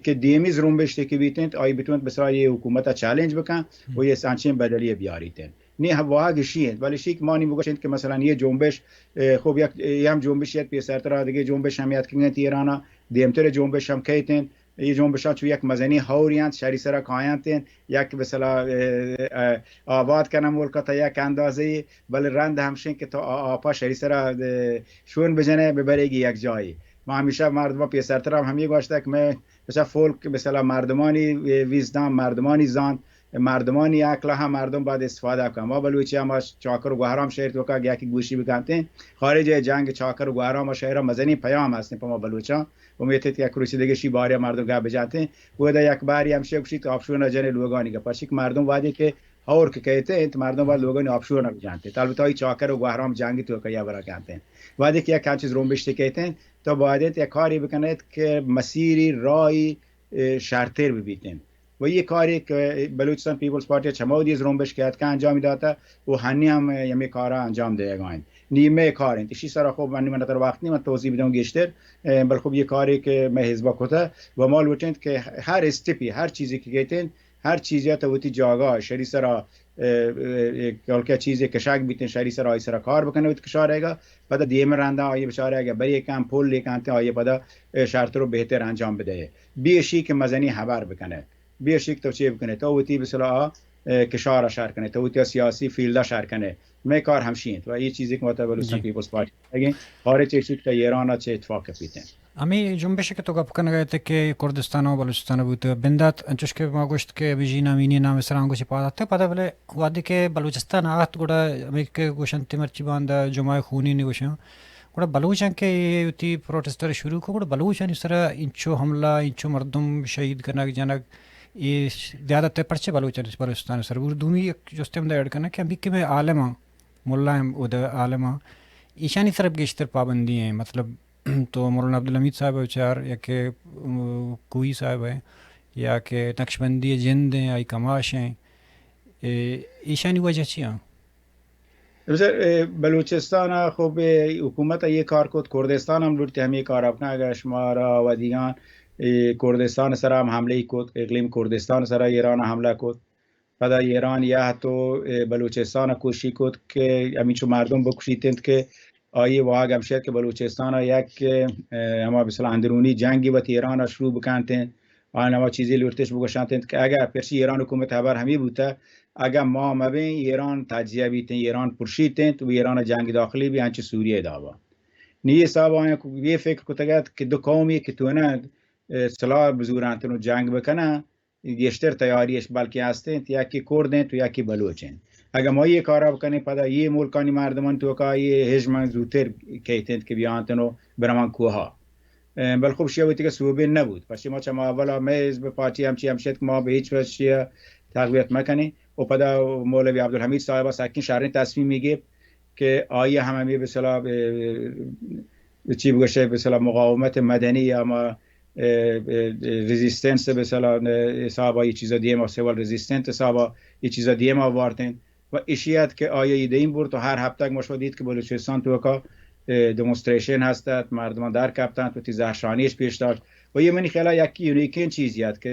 کہ دیمی زرمبشتے کہ بیتین آئی بتونت بسرا یہ حکومت چیلنج بکن و یہ سانچین بدلی بیاریتین. نی واہگ اشی انت، بلے اشی کہ ما نی بگوشنت کہ مثلا یہ جنبش، خوب یک یہ ہم جنبش یت پیسرترا دگہ جنبش ہم یت کنگنت ایرانا، دیمتر جنبش ہم کیتین. یہ جنبشاں چو یک مزنی ہور انت، شری سرا کاینت انت، یک مثلا آباد کنن ملک تا یک اندازے، بلے رند ہمشین کہ تو آپا شری سرا شون بجنے ببریگی یک جایی. ما ہمیشہ مردم پیسرتر ہم ہمی گوشتہ کہ میں مثلا فولک مثلا مردمانی ویزدان، مردمانی زان، مردمانی عقل ہم مردم باید استفادہ کن. ما بلوچی ہم چاکر و گوہرام شہر توکا گیا کہ گوشی بکنتیں، خارج جنگ چاکر و گوہرام شہر مزنی پیام ہستیں پہ ما بلوچاں. امیت کہ یک روچی دگہ شی بارے مردم گپ بجنتیں. ودا یک باری ہمشی گوشی تو آپشون جنے لوگانی گپ، پرچی کہ مردم وادی کہ ہور کہ کہتے ہیں تو مردم باید لوگانی آپشون بجنتیں. البتہ ای چاکر و گوہرام جنگی توکا یا برا کنتیں. وادی کہ یک ہم چیز روم بشتے کہتے ہیں تو باید یک کاری بکنیت کہ مسیری راہی شرتر ببیتیں. و یہ کاری کہ بلوچستان پیپلز پارٹی چمودی زرمبش کہ اتکا انجام داتا و ہنی ہم ہمیں کارا انجام دیگا انت. نی میں کار انت، اشی سرا خوب منی من تر وقت نی من توضیح بدوں گیشتر، بل خوب یہ کاری کہ میں حزبہ کتا و ما لوٹیں کہ ہر اسٹپی، ہر چیزی کہ کہتے ہیں، ہر چیزی تو وتی جاگا شری سرا کلکہ چیزے کشاک بیتیں شری سرا آئی سرا کار بکنے وتی کشارے گا. پدا دیم رندا آئی بچارے گا بری کم پل لیکنتے آئی پدا شرتر و بہتر انجام بدے. بیشی کہ مزنی حبر بکنے، بیشی کہ تو چے بکنے، تو وتی بسلا کشار شر کنے، تو وتی سیاسی فیلڈ شر کنے. میں کار ہمشی انت و یہ چیزی کہ مطلب بلوچستان پیپلز پارٹی اگیں خارج چیشی کہ ایران چے اتفاق پیتیں. ہمے جنبش کہ تو گپ کنگ ءَ ات کہ کردستان و بلوچستان بوت بندات، انچوش کہ ما گوشت کہ بجی نامینی نام سرا گوشی پاد ات، پدا بلے وہدے کہ بلوچستان آت گڑا ہمے کہ گوشنت مرچی باندا جمعہ خونی نی گوشاں، گڑا بلوچاں کہ اے وتی پروٹسٹ شروع کو، گڑا بلوچانی سرا انچو حملہ، انچو مردم شہید کنگ جنگ، اے زیادہ تر پرچے بلوچانی، بلوچستان سر. اور دومی یک جستے ہم دا ایڈ کرنا کہ ہمے کہ میں عالم ہاں، ملا ہم اود عالم ہاں، ایشانی سر گیشتر پابندی ہیں، مطلب تو مولانا عبدالحمید صاحب ءَ بچار یا کہ کوئی صاحب ءَ یا کہ نقشبندی ءِ جند ایں، آئی کماش ایں، ایشانی وجہ چی آں؟ بلوچستان ءَ خوب حکومت ءَ یہ کار کت، کردستان ہم لوٹتے ہمیں کار اپنا اگر شمارا ودیگان کردستان سرا ہم حملے کت، اقلیم کردستان سرا ایران حملہ کت. پدا ایران یا تو بلوچستان کوشی کت کہ ہمینچو مردم بکشیت انت کہ آئی واہگ ہمشی ات کہ بلوچستان یک ہما مثلا اندرونی جنگی وت ایران شروع بکنت انت. آن ہما چیزی لوٹتش بگوشانت انت کہ اگر پرچی ایران حکومت خبر ہمی بوتا، اگر ما مبیں ایران تجزیہ بیت، ایران پرشیت انت و ایران جنگ داخلی بھی انچو سوریہ دابا. نی حساب آیا یہ فکر کتگت کہ دو قومی کہ تو نہ سلاح بزورانت و جنگ بکنن، گیشتر تیاری اش بلکیں ہست انت، یکی کرد انت و یکی بلوچ انت. اگہ ما یہ کارا بکنیں، پدا یہ ملکانی مردمان توکا یہ ہژم زوتر کیت انت کہ بیانتن و برمان کوہا. بل خوب شیہ وتی کہ صوبے نبود. پرچہ ما چما اولا مئے حزب پارٹی ہمچی ہمشت کہ ما بہ ہیچ وجہ شیہ تقویت مکنیں. و پدا مولوی عبدالحمید صاحبہ سکیں شریں تصمیمی گیپت کہ آئی ہم ہمیں بسلا چی بگوشے بسلا مقاومت مدنی یا ما ریزیسٹنس بسلا حسابا یہ چیزا دیما، سیول ریزیسٹنس حسابا یہ چیزا دیما وارتیں. و اشی ات کہ آیا یہ دیم برت و ہر ہفتگ مشو دیت کہ بلوچستان توکا ڈیمونسٹریشن ہست ات، مردمان در کپتنت و تی زہرشانیش پیش داشت. و یہ منی خیالا یکی یونیکین چیزی ات کہ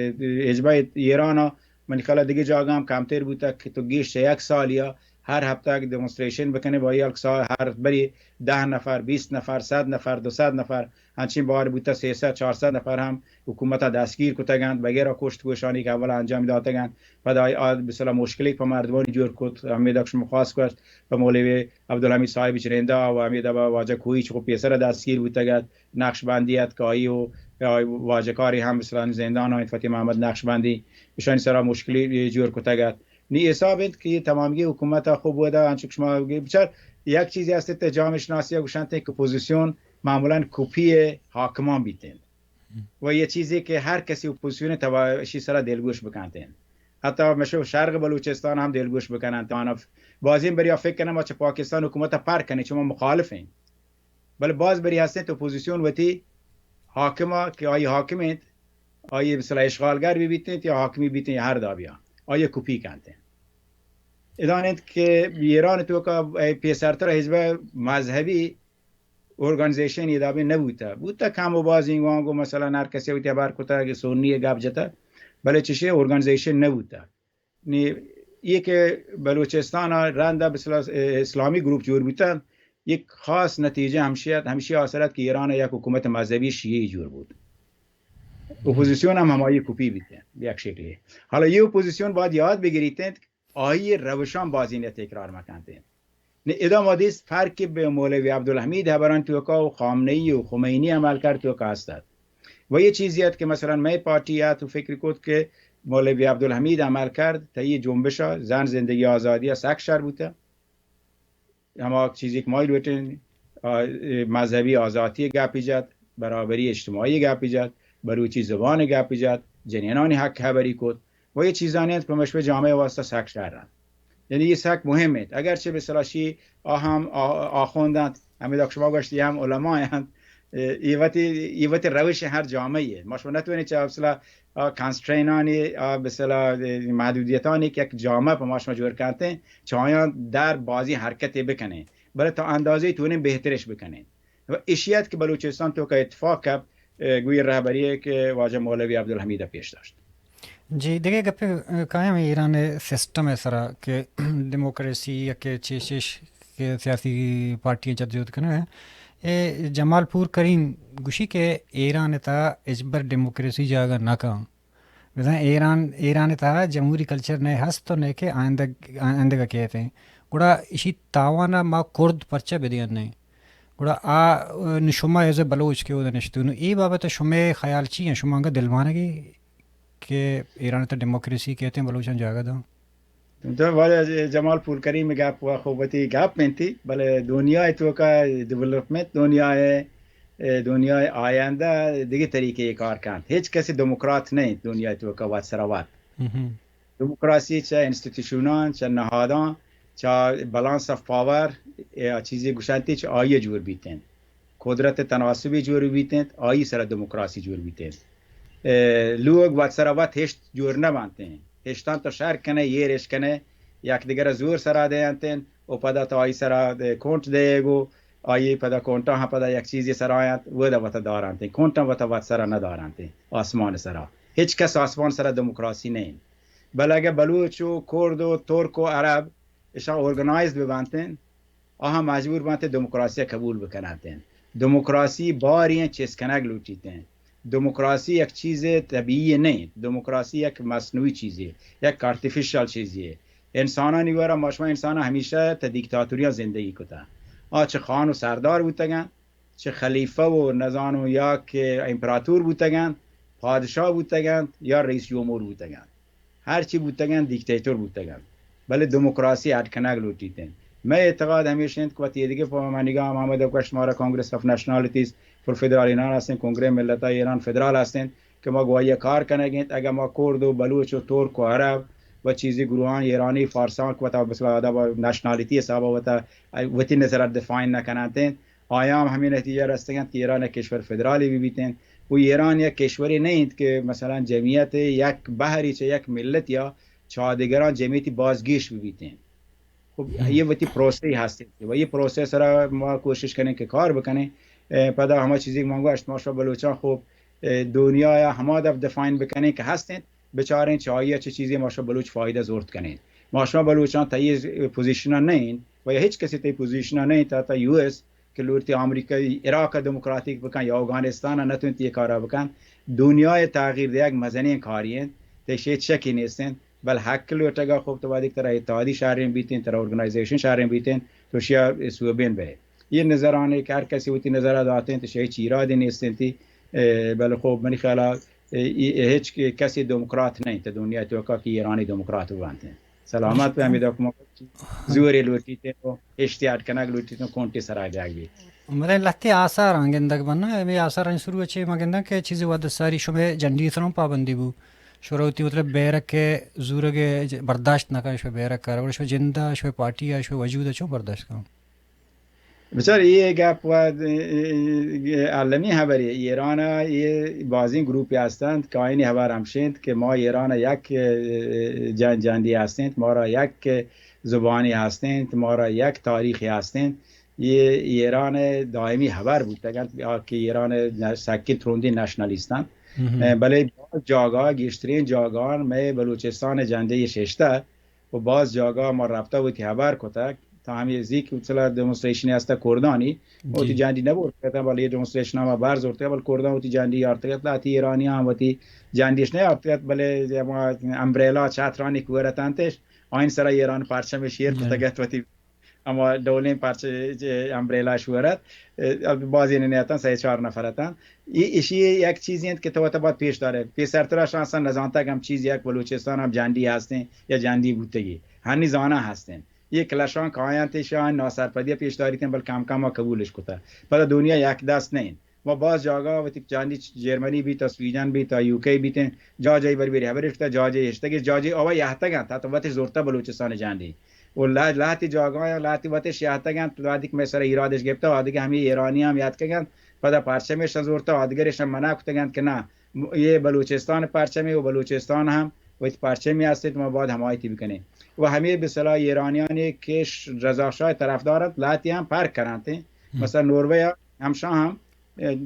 حزبہ ایرانا منی خیالا دگہ جاگہ ہم کمتر بوتگ کہ تو گیش چہ یک سالیا ہر ہفتگ ڈیمونسٹریشن بکنے، با یک سال ہر بری دہ نفر، بیست نفر، صد نفر، دو صد نفر، انچیں بار بوتہ سیصد، چارصد نفر ہم حکومتا دستگیر کتگ انت، بغیر کشت کوشانی کہ اولا انجام داتگ انت. پدا آ بسلا مشکلی پہ مردمانی جوڑ کت، ہمے دک شما خاص کت پہ مولوی عبدالحمید صاحب چرندہ و ہمے دبا واجہ کوہی چکو پیسر دستگیر بوتگ ات، نقشبندی ات کہ آئی و واجکاری ہم بسلا زندان آئیں فتح محمد نقشبندی اشانی سرا مشکلی جوڑ کتگ ات. نی حساب انت کہ یہ تمامی حکومت خوب ودا انچک شما بچار یک چیزی ہست تے جامعہ شناسی گوشنت کہ اپوزیسیون معمولاً کپی حاکمان بیتین و یه چیزی که هر کسی اپوزیسیون تواشی سرا دلگوش بکنتین. حتی مشو شرق بلوچستان هم دلگوش بکنن. آنها بازین بریا فکر کنن ما چه پاکستان حکومت پر کنی، چون ما مخالفین. بلے باز بری هستین تو اپوزیسیون وتی حاکما که آئی حاکم انت، آئی مثلا اشغالگر بی بیتین یا حاکمی بیتین یا هر دابیا، آئی کپی کنتین. ادان انت که ایران توکا پیسرتر حزب مذهبی ارگانیزیشن یه دابه نبوته. بوته کم و باز این وانگو مثلا هر کسی وتی خبر کته که سنی گپ جته، بلے چشه ارگانیزیشن نبوته. نی، یه که بلوچستان رند به اصطلاح اسلامی گروپ جور بوته، یک خاص نتیجه همشی ات، همشی حاصل ات که ایران یک حکومت مذهبی شیعی جور بود. اپوزیسیون هم همایی کپی بیتین، به یک شکلی. حالا یه اپوزیسیون باید یاد بگیریتین آئی روشان بازین تکرار مکنتین. نی ادا ما دیست فرقی به مولوی عبدالحمید هبران توکا و خامنه‌ای و خمینی عمل کرد توکا هستد. و یه چیزی هست که مثلا می پارتی ات و فکر کد که مولوی عبدالحمید عمل کرد تا یه جنبش زن زندگی آزادی سک شر بوته. اما چیزی که ما لوٹین، آ، مذهبی آزادی گپی جت، برابری اجتماعی گپی جت، بلوچی زبان گپی جت، جنینانی حق خبری کت و یه چیزانی هست که مشبه جامعه واسطه سک شر انت. یعنی یه سک مهم انت. اگرچه به اصطلاح شی آ هم آ-، آخوند انت، همین که شما گوشتی هم علما انت، اه، ای وتی، ای وتی روش هر جامعه ایه. ما شما نتوانید چه مثلا، آ، کنسترینانی، آ، به اصطلاح، اه، محدودیتانی که یک جامعه په ما شما جور کنتین، چه آیان در بازی حرکتی بکنین. بلے تا اندازه تونین بهترش بکنین. و اشیت که بلوچستان توکا اتفاق کپ، اه، گوی رهبری که واجه مولوی عبدالحمید پیش داشت. جی، دگہ گپے، اه، قائم ایران سسٹم سرا کہ ڈیموکریسی یا کہ چیشش کہ سیاسی پارٹی جد جہد کنگ ء۔ اے جمال پور کریم گوشی کہ ایران تہا ہچبر ڈیموکریسی جاگہ نہ کن۔ بزاں ایران، ایران تہا جمہوری کلچر نہ ہست و نہ کہ آئندہ، آئندہ کیت ہیں۔ گڑا اشی تاوان ما کرد پرچہ بدیان نہیں۔ گڑا آ، نو شما ایز اے بلوچ کہ اودا نشتو، نو اے بابت شمے خیال چی ہیں؟ شما انگا دلمانگی کہ ایران تہا ڈیموکریسی کیت ہیں بلوچاں جاگہ داں؟ تو بلے جمال پور کریم گپ و خوبتی گپ انتی، بلے دنیا توکا ڈیولپمنٹ، دنیا ء، دنیا ء آیندہ دگہ طریقے کار کنت۔ ہچ کسی دموکرات نہیں دنیا توکا وت سرا وت۔ دموکراسی چہ انسٹیٹیوشنان، چہ نہادان، چہ بالانس آف پاور، یا چیزی گوشنتی چہ آئی جور بیتین۔ قدرت تناسبی جور بیتین، آئی سرا دموکراسی جور بیتین۔ اے، لوگ وت سرا وت ہشت جور نہ بانتین۔ ہشتان تو شر کنے، یہ رش کنے، یک دگرا زور سرا دینتین، و پدا تو آئی سرا دے کونٹ دے گو، آئی پدا کونٹا ہاں پدا یک چیزی سرا آیانت، ودا وتا دارانتین۔ کونٹا وتا وت سرا نہ دارانتین، آسمان سرا۔ ہچ کس آسمان سرا دموکراسی نہیں۔ بلے اگہ بلوچ و کرد و ترک و عرب اشاں آرگنائزڈ بہ بنتیں، آہاں مجبور بنتیں دموکراسی قبول بکنتیں۔ دموکراسی باری چست کنگ لوٹیتیں۔ دموکراسی یک چیز طبیعی نہیں، دموکراسی یک مصنوعی چیزے، یک آرتیفیشل چیزے۔ انسانانی گورا، ما شما انسان ہمیشہ تا دیکتاتوریاں زندگی کتا۔ آ چہ خان و سردار بوتگن، چہ خلیفہ و نزانو یا کہ امپراتور بوتگن، پادشاہ بوتگن یا رئیس جمہور بوتگن۔ ہر چی بوتگن، دیکتاتور بوتگن، بلے دموکراسی اڈ کنگ لوٹیت انت۔ مئے اعتقاد ہمیش انت کہ وتی ایدگہ پہ منیگا ہم احمد گوشت، مارا کانگریس آف نیشنالٹیز فار فدرال ایران ہستیں، کنگرہ ملتا ایران فدرال ہستیں کہ ما گواہی کار کنگ انت۔ اگر ما کرد و بلوچ و ترک و عرب و چیزی گروہان ایرانی فارسان کہ وتا بس آداب نیشنالٹی حساب وتا وتی نظر ڈیفائن نہ کنانت انت، آیاں ہم ہمے نتیجہ رستگ انت کہ ایران یک کشور فدرالی بہ بیت انت۔ و ایران یک کشورے نہ انت کہ مثلاً جمعیت یک بہری چہ یک ملت یا چہ دگراں جمعیتی بازگیش بہ بیت انت۔ خب، یہ وتی پروسے ہست انت و یہ پروسے سرا ما کوشش کنیں کہ کار بکنیں۔ اے، پدا ہما چیزی کہ من گوشت، ما شما بلوچاں خب، اے، دنیا یا ہما دف ڈیفائن بکنیں کہ ہست انت، بچاریں چہ آئی چہ چیزی ما شما بلوچ فائدہ زورت کنیں۔ ما شما بلوچاں تئی پوزیشن نہ انت و یا ہچ کسی تئی پوزیشن نہ انت، تا، تا یو ایس کہ لوٹتی آمریکہ عراق ء دموکراتیک بکن یا اوگانستان ء نتونت یہ کارا بکن، دنیا ء تغییر دیگ مزنیں کاری انت، تئی شیت شکی نیست انت، بل حق لوٹگا خوب تو وادی ترا اتحادی شہرین بیتین، ترا آرگنائزیشن شہرین بیتین، تو شیا سوبین بے۔ یہ نظرانے کہ ہر کسی وتی نظرہ داتین تو شیت چیرادی نیست انتی، اے، بل خوب منی خیالا، اے، اے، ہچ کسی دموکرات نہیں تو دنیا توکا کہ ایرانی دموکرات بانتین۔ سلامت بہ ہمیں دکمہ زورے لوٹیت و اشتیاٹ کنگ لوٹیت و کونٹے سرا بیاگ بیت۔ مطلب لہتے آثار آں گندگ بناں، ہمے آثار آں شروع چے ما گنداں کہ چیزے وہد ساری شمے جنڈی ترا پابندی بو، شروع وتی مطلب بیرک ءِ زورگ ءَ برداشت نہ کن، شمے بیرک ءَ، گڑا شمے جند ءَ، شمے پارٹی ءَ، شمے وجود ءَ چون برداشت کن؟ بچار، یہ گپ و المی خبری، ایران ءَ یہ بازیں گروپی ہستند کہ آئینی خبر ہمشینت کہ ما ایران ءَ یک، اه، جن-، جندی ہستینت، مارا یک زبانی ہستینت، مارا یک تاریخی ہستینت۔ یہ ایران ءِ دائمی خبر بوتگ انت کہ ایران ءِ سکیں ترندیں نیشنلیست انت۔ مہم۔ اه، بلے باز جاگہ، گیشترین جاگہان مئے بلوچستان ءِ جندے ششتہ و باز جاگہ ما رفتہ وتی خبر کتگ۔ تا ہمے زیک مثلا ڈیمونسٹریشن ہستہ کردانی، جی۔ وتی جندی نبرتگ اتاں، بلے ڈیمونسٹریشن ما بر زرتگ، بل کردان وتی جندی آرتگ ات، لہتی ایرانی ہم وتی جندیش نہ آرتگ ات، بلے ہما امبریلا چترانی کور اتنتش، آئین سرا ایران پرچم شیر جی۔ کتگ ات وتی ہما ڈولیں پرچ-، چہ امبریلا شور ات، اه، بازی نہ اتاں، سہ چار نفر اتاں۔ ای-، ایشی یک چیزی انت کہ تو وتا باید پیش دارے۔ پیسرترا شانسا نزانتگ ہم چیز یک بلوچستان ہم جندی ہستیں یا جندی بوتگی۔ ہنی زانا ہستیں۔ یہ کلشان کایاں تیشان ناسرپدی پیش داریتیں، بل کم کم ما قبولش کتا۔ پدا دنیا یک دست نہیں۔ ما باز جاگہ وتی جندی جرمنی بیت، سویڈن بیت، یوکے بیت، جا جائی بری بری خبرش کتا، جا جائی اشتگی، جا جائی آوا یہتگ انت، حتی وتش زورتا بلوچستان جندی۔ و لہ-، لہتی جاگہ یا لہتی وتش یہتگ انت، لہتی کہ مئے سر ایرادش گپتا، آدگہ ہمیں ایرانی ہم یہتگ انت، پدا پرچمش زورتا، آدگرش ہم منع کتگ انت کہ نہ، م-، یہ بلوچستان پرچمی و بلوچستان ہم وتی پرچمی ہستی تو ما باید حمایتی بکنیں۔ و ہمیں بسلا ایرانیانی کہ ش-، رضا شاہ طرفدار انت، لہتی ہم فرق کرنت۔ ہم۔ مثلا نوروے ہمشاں ہم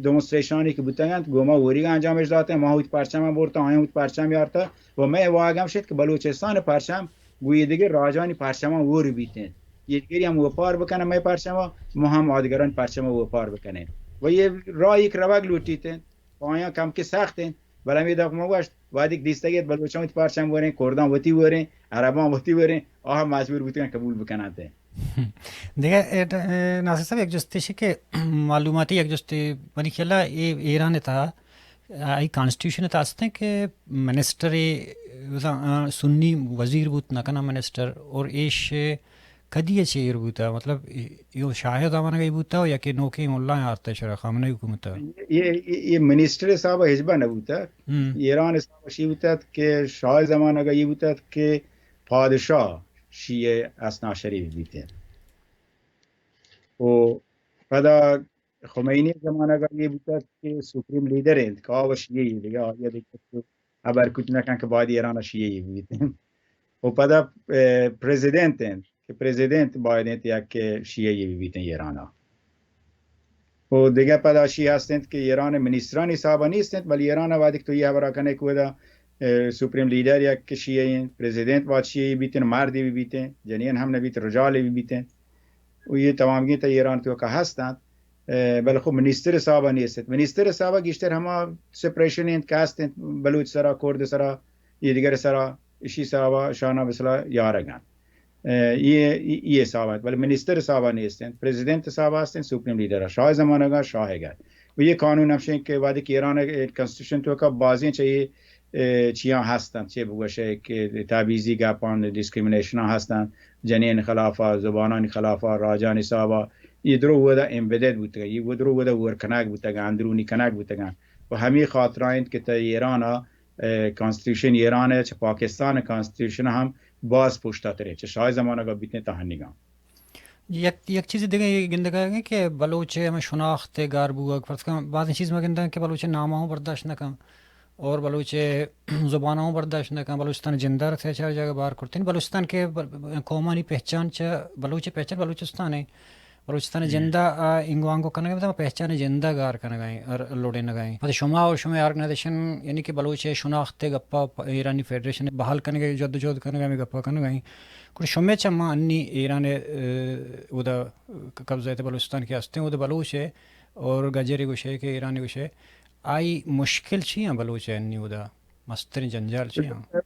ڈیمونسٹریشنانی کہ بوتگ انت، گوں ما وریگ انجامش داتیں، ما وتی پرچم ہم برتا، آیاں وتی پرچم یارتا و مئے واہگ ہم شت کہ بلوچستان پرچم گوں یہ دگہ راجانی پرچماں ور بیتیں۔ یہ دگری ہم وپار بکنن مئے پرچما، ما ہم آدگرانی پرچما وپار بکنیں۔ و یہ راہ یک روگ لوٹیتیں، آیاں کم کہ سخت انت، بلے ہمے دپ ما گوشت، وہدیک دیستگیت بلوچاں وتی پرچم وریں، کرداں وتی وریں، عرباں وتی وریں، آ ہم مجبور بوتگن قبول بکننت۔ دگہ، اے، اے، ناصر صاحب، یک جستے کہ معلوماتی یک جستے، منی خیال ءَ اے ایران ءِ تہا، آئی کانسٹیٹیوشن ءِ تہا ہستیں کہ منسٹر، آ، سنی وزیر بوت نہ کناں منسٹر، اور ایش کدی ءَ چہ ایر بوتا، مطلب، اے، اے شاہ ءِ زمانگ ءَ بوتا یا کہ نوکیں ملائیں آرتا شرا خامنہ ءِ حکومت ءَ؟ یہ، یہ، یہ منسٹر صاحب ہچبر نہ بوتا۔ ہم۔ ایران صاحب شی بوتا کہ شاہ زمانگ ءَ یہ بوتا کہ پادشاہ شیعہ حسنا شریف بیتیں۔ و پدا خمینی زمانگ ءَ یہ بوتگ کہ سپریم لیڈر انت کہ آ و شیعہ ای دگہ، آئی دگہ تو خبر کت نہ کن کہ باید ایران شیعہ ای بیت۔ و پدا، اه، پریزیدنت انت کہ پریزیدنت باید انت یک شیعہ ای بیت ایران۔ و دگہ پدا شی ہست انت کہ ایران منسٹرانی حساب نیست انت، بلے ایران وقتی تو یہ خبر کنے کہ ودا، اه، سپریم لیڈر یک شیعہ انت، پریزیدنت باید شیعہ ای بیت، مردی بیت، جنین ہم نبیت، رجال بیت۔ و یہ تمامگی تا ایران توکا ہست انت۔ اه، بلے خب منسٹر صاحب نیست انت۔ منسٹر صاحب گیشتر ہما سپریشن انت کہ ہست انت بلوچ سرا، کرد سرا، یہ دیگر سرا، اشی صاحب شانا مثلا یارگ انت۔ اه، یہ، یہ صاحب انت، بلے منسٹر صاحب نیست انت۔ پریزیدنت صاحب ہست انت، سپریم لیڈر شاہ زمانگا شاہ گا۔ و یہ قانون ہمشیں کہ وقتی کہ ایران کانسٹیٹیوشن توکا بازیں چاہیے اه، چیاں ہستن، چے بگوشے کہ تبعیضی گپان، ڈسکریمنیشن ہستن، جنین خلافا، زبانانی خلافا، راجانی حسابا، یہ درو ودا ایمبیڈڈ بوتگا، یہ درو ودا ور کنگ بوتگا، اندرونی کنگ بوتگا۔ و ہمیں خاطرہ انت کہ تا ایران، اه، کانسٹیٹیوشن ایران ہے، چہ پاکستان کانسٹیٹیوشن ہم باز پشتا ترے، چہ شاہ زمانگا بیتیں تا ہنگا۔ یک، یک چیز دگہ گندگا کہ بلوچ ہمیں شناخت گار بوگ، فرض کن بعض چیز ما گندگا کہ بلوچ ناماں برداشت نہ کن۔ اور بلوچ زباناں برداشت نہ کن، بلوچستان جندار سے چار جگہ بار کرتین۔ بلوچستان کے بل-، قومانی پہچان چہ بلوچ پہچان بلوچستان ہے۔ بلوچستان ہم۔ جندہ آ انگو آنگو کنگا، مطلب پہچان جندہ گار کنگا ہیں، اور لوڑے نگا ہیں۔ مطلب شما اور شما آرگنائزیشن، یعنی کہ بلوچ شناخت گپا پ-، ایرانی فیڈریشن بحال کنگا، جد و جہد کنگا، ہمیں گپا کنگا ہیں۔ کہ شما چہ ما انی ایران، اه، اودا قبضہ بلوچستان کے ہستیں، اودا بلوچ ہے اور گجر گوشے کہ ایران گوشے، آئی مشکل چی ہیں بلوچ ء انی اودا؟ مستریں جنجال چی ہیں؟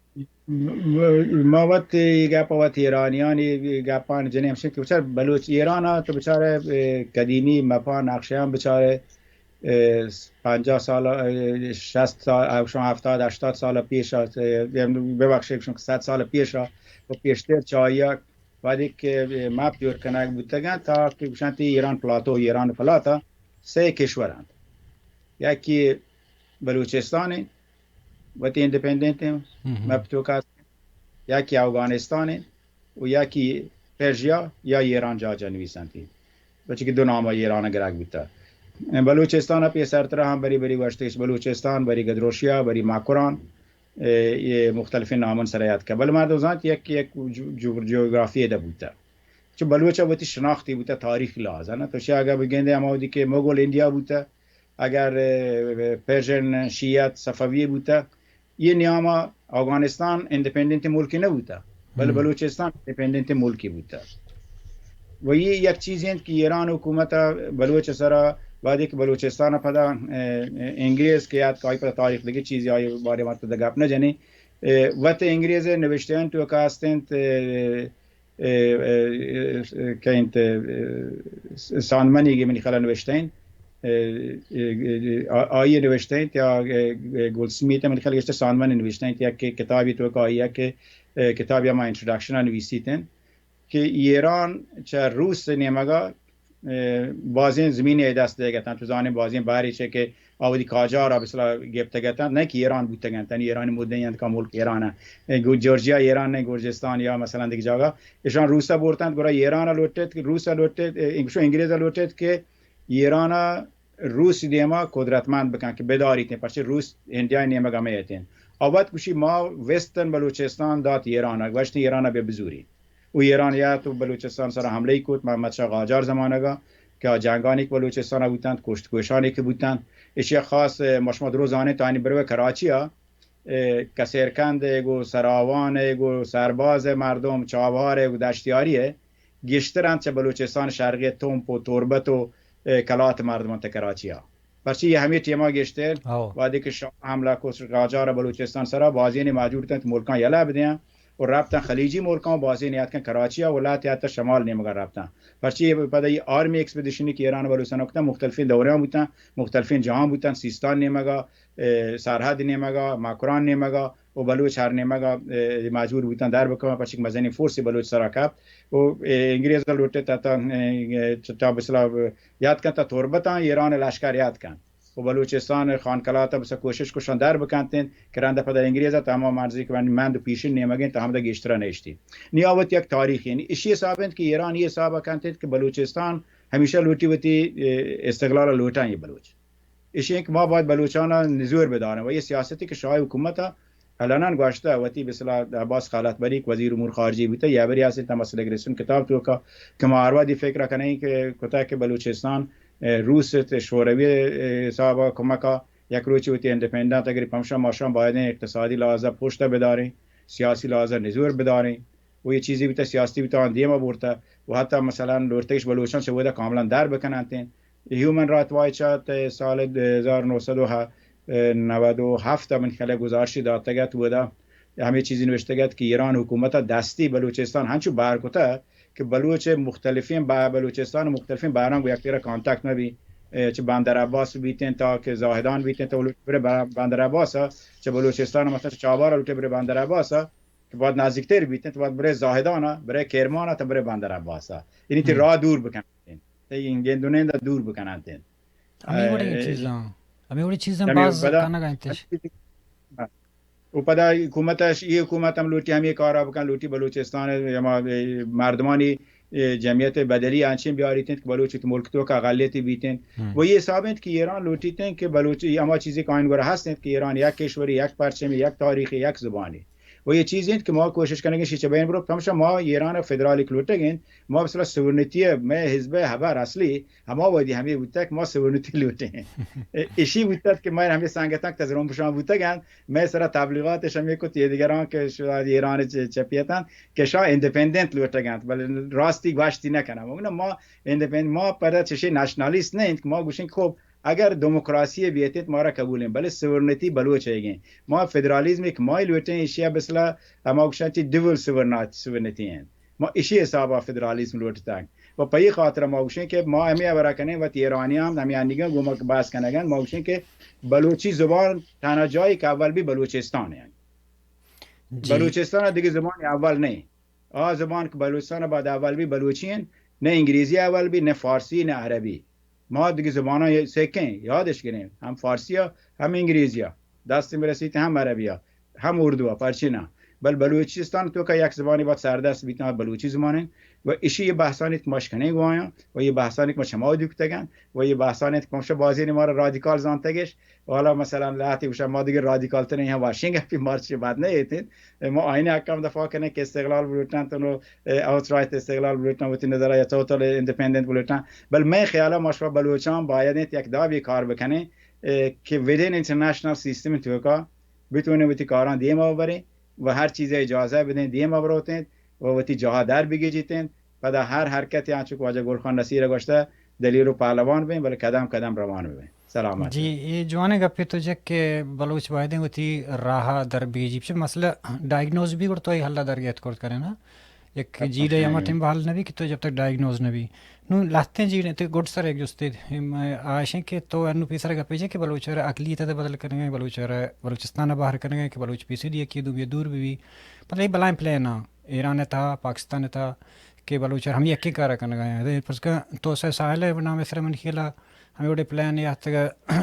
ما وت اے گپ ء وت ایرانیانی گپان جنیں ہمشیں کہ بچار بلوچ ایران ء تو بچار، اے، قدیمی مپا نقشیان بچار، اے، پنجاہ سال، اے، شست سال، او شون ہفتاد ہشتاد سال پیش ء، اے، ببخشے شون صد سال پیش ء و پیشتر چاہیا وہدے کہ مپ جوڑ کنگ بوتگ انت، تا کہ گوشنت ایران پلاتو، ایران پلاتا سئے کشور انت۔ یکی بلوچستان انت، وتی انڈیپینڈنٹ انت، مپ توکا است، یکی اوگانستان انت و یکی پرژیا یا ایران جا جا نویسنتی، بچے کہ دو نام ایران گرگ بوتا۔ بلوچستان پیسرترا ہم بری بری گوشتش بلوچستان، بری گدروشیا، بری ماکران، اے، اے مختلفیں نامن سر یاد کا۔ بل مردم زانت یک، یک جو-، جو-، جغرافی دا بوتا۔ چو بلوچ وتی شناختی بوتا تاریخ لحاظ، نا؟ تو شی اگر بگندے ہما وقتی کہ مغول انڈیا بوتا، اگر، اے، پرشین شیعت صفوی بوتا، یہ نیاما افغانستان انڈیپینڈنٹ ملکی نہ بوتا، بل بلوچستان انڈیپینڈنٹ ملکی بوتا۔ و یہ یک چیزی انت کہ ایران حکومت بلوچ سرا، بعد کہ بلوچستان پدا، اے، اے، انگریز کہ یاد کائی پدا تاریخ دگہ چیزی آئی بارے ما تو گپ نہ جنی۔ اے، وت انگریز نوشتہ انت تو کا استنت، اے، اے، اے، اے، کئے انت، اے، سانمنی کہ منی خیال نوشتہ انت، اے، اے، اے، آ-، آئی نوشتہ انت یا، اے، اے، گولڈ سمیت منی خیال گشتہ سانمنی نوشتہ انت یا کہ کتابی تو کا آئی کہ، اے، کتابی ہما انٹروڈکشن نویسیت انت کہ ایران چہ روس نیمگا، اے، بازیں زمین ء دست دیگ اتنت، تو زانیں بازیں بہرے چہ کہ آ وتی قاجار ء بسلا گپتگ اتنت، نہ کہ ایران بوتگ انت، یعنی ایرانی مدعی انت کہ ملک ایران ء، اے، گو-، جورجیا ایران ء، گرجستان یا مثلاً دگہ جاگہ، اشان روس ء برتنت، گڑا ایران ء لوٹت، روس ء لوٹت، اے، انگشو انگریز ء لوٹت کہ ایران ء روس دیما قدرتمند بکن کہ بداریت، پرچہ روس انڈیا نیمگ ہمے اتیں۔ آ وت گوشی ما ویسٹرن بلوچستان دات ایران ء، گوشت ایران ء بہ بزوری۔ و ایران یا تو بلوچستان سرا حملہ ای کت، محمد شاہ قاجار زمانگا کہ آ جنگانی کہ بلوچستان بوتنت، کشت کوشانی کہ بوتنت، اشی خاص، اے، ما شما درو زانیں تانی بروے کراچی ء، اے، کسیرکند ء گو سراوان ء گو سرباز ء مردم، چابہار ء گو دشتیاری ء گیشتر انت چہ بلوچستان شرقی تمپ و تربت و، اے، کلات مردم انت کراچی ء۔ پرچی یہ ہمیں ٹیما گیشتر وہدے کہ شاہ حملہ کو قاجار بلوچستان سرا بازین مجبور تنت ملکاں یلہ بدیاں و رفتن خلیجی ملکاں و بازین یاتکن کراچی ء و لہتے حتی شمال نیمگا رفتن۔ پرچی پدا یہ آرمی ایکسپیڈیشنی کہ ایران بلوچستان کتن مختلفین دوریاں بوتن، مختلفین جاہاں بوتن، سیستان نیمگا، اے، سرحد نیمگا، مکران نیمگا و بلوچ ہر نیمگا، اے، مجبور بوتن در بکن، پرچی کہ مزنین فورس بلوچ سرا کپت و، اے، انگریز لوٹت تا، اے، تا بسلا یاد کن تا تربتاں ایران لشکر یاد کن و بلوچستان خان کلات بس کوشش کشان در بکنتین کہ رند پدا انگریز تا ہما مرزی کہ من، مند و پیشن نیمگین تا ہمدا گیشترا نیشتی۔ نی آ وت یک تاریخی، یعنی اشی حساب انت کہ ایران یہ حساب کنت کہ بلوچستان ہمیشہ لوٹی وتی، اے، استقلال لوٹاں یہ بلوچ۔ ایشی کہ ما باید بلوچانا نزور بداریں و یہ سیاستی کہ شاہ حکومت علنا گوشتہ وتی بسلا عباس خلعت بری کہ وزیر امور خارجہ بوتہ، یا بری اسے تمس لیگریسن کتاب توکا کہ ما ہر وہدی فکر کنیں کہ کتا کہ بلوچستان، اے، روس ات شوروی، اے، حساب کمکا یک روچی وتی انڈیپینڈنٹ اگر پمشا ماشان بایدیں اقتصادی لحاظ پشت بداریں، سیاسی لحاظ نزور بداریں۔ و یہ چیزی بیتا سیاستی بیتا آن دیما برتا و حتی مثلاً لوٹتگش بلوچان چہ ودا کاملاً در بکننتین۔ ہیومن رائٹ واچ ات سال دو ہزار نو سد و نود و ہفت من خیال گزارشی داتگت ودا ہمیں چیزی نوشتگت کہ ایران حکومت دستی بلوچستان ہنچو بہر کتا کہ بلوچ مختلفین با بلوچستان مختلفین بہران گو یک تیرا کانٹیکٹ نہ بی، اے، چہ بندر عباس بیتین تا کہ زاہدان بیتین تا بلوچ برے با-، بندر عباس چہ بلوچستان مثلاً چابار لوٹے برے بندر عباس کہ باید نزدیکتر بیتین، تو باید برے زاہدانا، برے کرمانا، تا برے بندر عباسا۔ یعنی تی راہ دور بکننتین، تی گندونیندا دور بکننتین۔ ہمیں وڑیں چیزاں، ہمیں وڑیں چیزاں باز کنگا انتش۔ و پدا حکومت اش، یہ حکومت ہم لوٹی ہمیں کارا بکن، لوٹی بلوچستان ہما مردمانی، اے، جمعیت بدلی انچیں بیاریتین کہ بلوچ ملک توکا اقلیتی بیتین۔ و یہ حساب انت کہ ایران لوٹیتین کہ بلوچ، یہ ہما چیزی کہ آئین گورا ہست انت کہ ایران یک کشوری، یک پرچمی، یک تاریخی، یک زبانی۔ و یہ چیز انت کہ ما کوشش کنگیں شی چہ بین برو، پمشا ما ایران فدرالی لوٹگیں، ما مثلا سورنتی، مئے حزب ہبر اصلی ہما وہدی ہمیں بوتگ کہ ما سورنتی لوٹیں۔ اشی بوتگ کہ مئے ہمیں سنگتاں کہ تزرون بشان بوتگ انت، مئے سرا تبلیغات اش ہمیں کت یہ دیگران کہ شاید ایران چ-، چپیتن کہ شاہ انڈیپینڈنٹ لوٹگ انت، بلے راستی گوشتی نہ کنم۔ ما انڈیپینڈنٹ، ما پر چشے نیشنالیست نہ انت کہ ما گوشیں کہ خب اگر دموکراسی بیتیت مارا قبول انت، بلے سورنتی بلوچ ایگیں۔ ما فدرالیزم ایک ما لوٹیں، ایشیا بسلا ہما گوشان چی ڈبل سورنات-، سورنتی انت۔ ما اشی حسابا فدرالیزم لوٹتگ۔ و پہ ای خاطر ما گوشیں کہ ما ہمیں ہبرا کنیں وت ایرانی ہم ہمیں انیگاں گوما بحث کنگن، ما گوشیں کہ بلوچی زبان تنہا جائی کہ اول بھی بلوچستان ہے۔ جی۔ بلوچستان دیگہ زبان اول نہیں۔ آ زبان کہ بلوچستان ءَ باید اول بی بلوچی انت، نہ انگریزی اول بی، نہ فارسی، نہ عربی. ما دگہ زباناں سکیں، یادش گریں، ہم فارسی ءَ، ہم انگریزی ءَ. دست برسیت ہم عربی ءَ، ہم اردو ءَ، پرچے نہ؟ بل بلوچستان توکا یک زبانے باید سردست بیت، آ بلوچی زبان انت. و اشی یہ بحثانی کہ ما شکنیں گوایاں، و یہ بحثانی کہ ما شما دیو کتگن، و یہ بحثانی کہ پمشا بازی نے مارا رادیکال زانتگش، و حالا مثلاً لہتے گوشن ما دیگه رادیکال ترین یا واشنگ اپی مارچ بعد نہ ایتین. ما آئین حق ہم دفاع کنیں کہ استقلال بلوٹن تو نو، آؤٹ رائٹ استقلال بلوٹن وتی نظر یا توتل انڈیپینڈنٹ بلوٹن. بل میں خیال ما شما بلوچان باید انت یک دابی کار بکنیں، اے، کہ ودین انٹرنیشنل سیستم توکا بتونیں وتی کاراں دیما ببریں و ہر چیزے اجازہ بدیں دیما بروتیں و وتی جاہا در بگیجیتیں. پدا ہر حرکت آنچو کہ واجہ گل خان نصیر گوشتہ، دلیر و پہلوان بیں، بلے قدم قدم روان بیں. سلامت. جی، اے جوانیں گپے تو جک کہ بلوچ بایدیں وتی راہ در بگیجی. چہ مسئلہ ڈائگنوز بی گڑ تو اے حل در گیت کرت کرے نا. یک جیڑے ہما ٹیم بحال نبی کہ تو جب تک ڈائگنوز نبی. نو لہتیں جیڑے تے گڈ سر ایک جستے، آشیں کہ تو انو پیسر گپے جے کہ بلوچ را اقلیت تے بدل کرنے، بلوچ را بلوچستان باہر کرنے کہ بلوچ پیسے دی کہ دومی دور بی. پتہ اے بلائیں پلان آ ایران تھا، پاکستان تھا کہ بلوچ ہم یکیں کارا کنگا ہیں. پرس کہ تو سے ساحل ہے نام سر من خیالا ہمے وڑیں پلان یا تک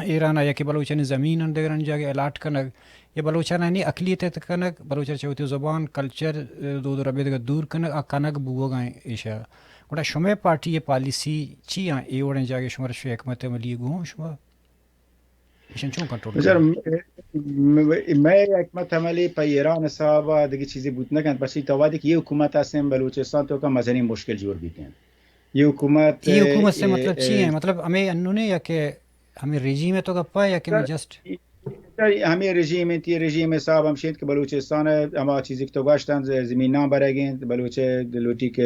ایران آ یا کہ بلوچانی زمین ان دگرانی جاگہ الاٹ کنگ، یا بلوچانی اقلیت ات کنگ، بلوچ چہ وتی زبان، کلچر، دود و ربیدگ دور کنگ، آ کنگ بوگا ہیں ایشا. گڑا شمے پارٹی پالیسی چی ہیں؟ اے وڑیں جاگہ شمار شو حکمت عملی گوں شما ایشن چون کنٹرول بچار، کنگ؟ م-، م-، مئے حکمت عملی پہ ایران حساب دگہ چیزی بوت نہ کنت، پرچی تو وہدے کہ یہ حکومت ہستیں بلوچستان توکا مزنیں مشکل جوڑ بیتیں. یہ حکومت، یہ حکومت سے اے، مطلب چی اے، ہیں؟ مطلب ہمیں انو نے یا کہ ہمیں رژیم ہے تو گپا یا کہ ہمیں سر، جسٹ؟ سر، ہمیں رژیم انت، یہ رژیم حساب ہم شیت کہ بلوچستان ہے، ہما چیزی کہ تو گشتن، ز-، زمیناں برگیں، بلوچ لوٹی کہ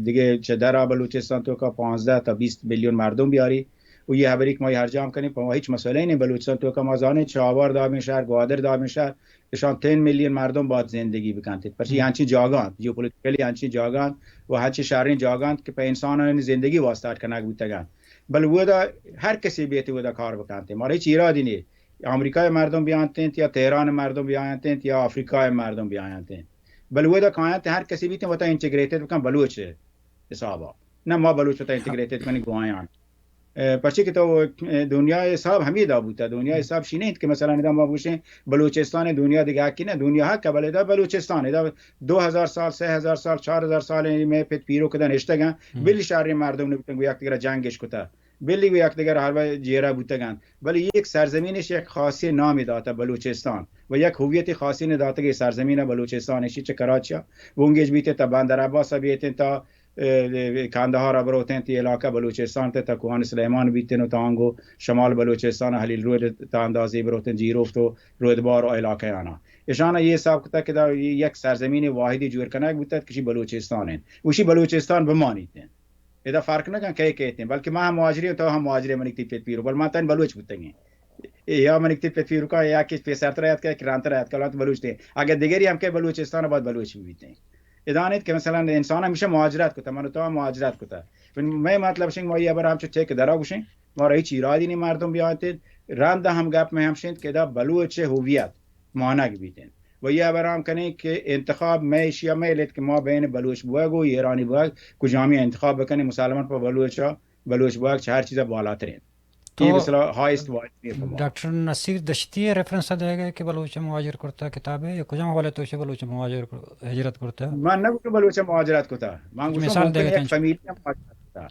دگہ چہ درا بلوچستان توکا پانزدہ تا بیست میلیون مردم بیاری. و یہ حبری کہ ما یہ ہر جام کنیں، پہ ما ہیچ مسئلہ نہیں. بلوچستان توکا ما زانیں، چہ آوار دابیں شہر، گوادر دابیں شہر، اشان تین میلیون مردم باید زندگی بکنت. پرچی ہم. ہنچین جاگہ انت، جیوپولیٹیکلی ہنچین جاگہ انت و ہنچین شریں جاگہ انت کہ پہ انسانانی زندگی واسطہ اٹکا نگ بوتگن. بل ودا ہر کسی بیت ودا کار بکنت. مارا ہیچ ایرادی نیست. آمریکای مردم بیانتیں یا تہران مردم بیانتیں یا آفریقای مردم بیانتیں. بل ودا کاینت ہر کسی بیت وتا انٹیگریٹڈ بکن بلوچ حسابا. نہ ما بلوچ وتا انٹیگریٹڈ کنی گوایان. اے، پرچے کہ تو، اے، دنیا حساب ہمے دا بوتا. دنیا ہم. حساب شی نہیں کہ مثلاً ادا ما بوشیں بلوچستان دنیا دیگه حقی نہ، دنیا حق بلے دا بلوچستان دا دو ہزار سال، سہ ہزار سال، چار ہزار سال میں پت پیرو کدا نشتگاں، ہم. بلی شہر مردم نبتن گو یک دیگر جنگش کتا، بلی گو یک دیگر ہر جیرہ بوتگاں. بلے یک سرزمینش یک خاصی نامی داتا بلوچستان و یک هویت خاصی نے داتا کہ سرزمین بلوچستان اشی چہ کراچی بونگیج بیتے تا بندر عباس بیتے تا اے، اے، کندهار ءَ بروتیں، تی علاقہ بلوچستان تے تا کوہان سلیمان بیتن و تا انگو شمال بلوچستان ءَ حلیل رود تا اندازے بروتیں، جیروفت و رودبار و علاقہ آنا. اشانا یہ حساب کتا کہ دا یک سرزمین واحدی جوڑ کنگ بوتت کہ شی بلوچستان انت. وشی بلوچستان بمانیت انت. ادا فرق نہ کن کئے کئیت انت، بلکہ ما ہم مہاجری، تو ہم مہاجری، منی تی پت پیرو، بل ما تن بلوچ بوتگیں. اے یا منی تی پت پیروکا یا کہ پیسرتر آیت کہ کرانتر آیت کلات بلوچ تے. اگر دیگری ہم کہ بلوچستان بعد بلوچ بیتیں. ادا انت کہ مثلاً انسان ہمیشہ مہاجرت کتا، من تو ہم مہاجرت کتا. من، میں مطلب شنگ ما یہ بر ہم چو ٹھیک درا گوشیں، ما رہی چی ایرادی نے مردم بیانتے، رند ہم گپ میں ہم شنت کہ دا بلوچ ہویت مانگ بیتیں. و یہ بر ہم کنیں کہ انتخاب میں اشیا میں لیت کہ ما بین بلوچ بوگ و ایرانی بوگ کجامی انتخاب بکنیں، مسلمان پر بلوچا، بلوچ بوگ چہ ہر چیزا بالاتریں. تو یہ مثلا ہائیسٹ وائس نہیں پما. ڈاکٹر نصیر دشتی ءِ ریفرنس ءَ دئیگ ءَ کہ بلوچ ءَ مہاجر کرتا کتاب ءَ، یا کجام حوالے تو چہ بلوچ ءَ مہاجر کر-، ہجرت کرتا؟ من نہ گوشوں بلوچ ءَ مہاجرت کتا. من گوشوں مثال ممکن دئیگ ءَ یک تنچ. فیملی ءَ مہاجرت کتا.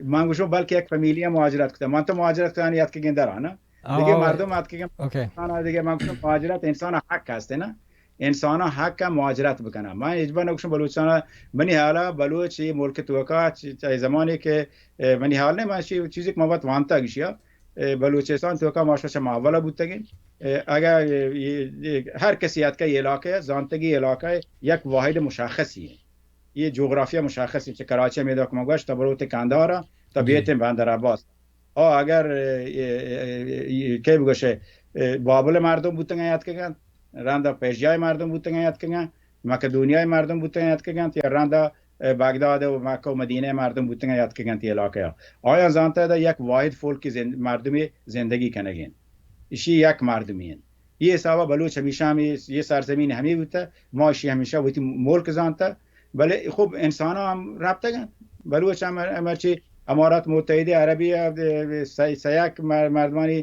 من گوشوں بلکہ یک فیملی ءَ مہاجرت کتا. من تو مہاجرت کتا یاد کہ گندر آنا. آ، دیگه آ، مردم ات کہ اوکے. آنا دیگه من گوشوں مہاجرت انسان حق ہست نا. انسان حق مہاجرت بکنه. من اجبا نگوشوں بلوچستان، منی حالا بلوچ یہ ملک توکا چ-، چ-، زمانی کہ، اے، منی حال نے من چی-، چیزی کہ ما وت وانتا گشیا، اے، بلوچستان توکا ما شش ماہ اولا بوتگیں. اے، اگر، اے، اے، اے، ہر کسی اتکا یہ علاقہ ہے، زانتگی علاقہ ہے، یک واحد مشخصی ہے. یہ جغرافیہ مشخصی چہ کراچی میدا کہ ما گوشت، تا بروت کندارا، تا ہم. بیت بندر عباس. آ، اگر، اے، اے، اے، اے، کئی بگوشے، اے، بابل مردم بوتگن یاد کگن، رندا پرژیای مردم بوتگن یاد کگن، مکدونیای مردم بوتگن یاد کگن، یا رندا اے، بغداد و مکہ و مدینہ مردم بوتگن یاد کگن تی علاقہ ءَ. آیا زانتا دا یک واحد فولک زند-، مردمی زندگی کنگین. اشی یک مردمی انت. یہ حسابا بلوچ ہمیشہ ہمیں، یہ سرزمین ہمیں بوتا، ما اشی ہمیشہ وتی ملک زانتا، بلے خب انسان ہم رابطہ گن، بلوچ ہم مرچی امارات متحدہ عربی ء سیاک مردمانی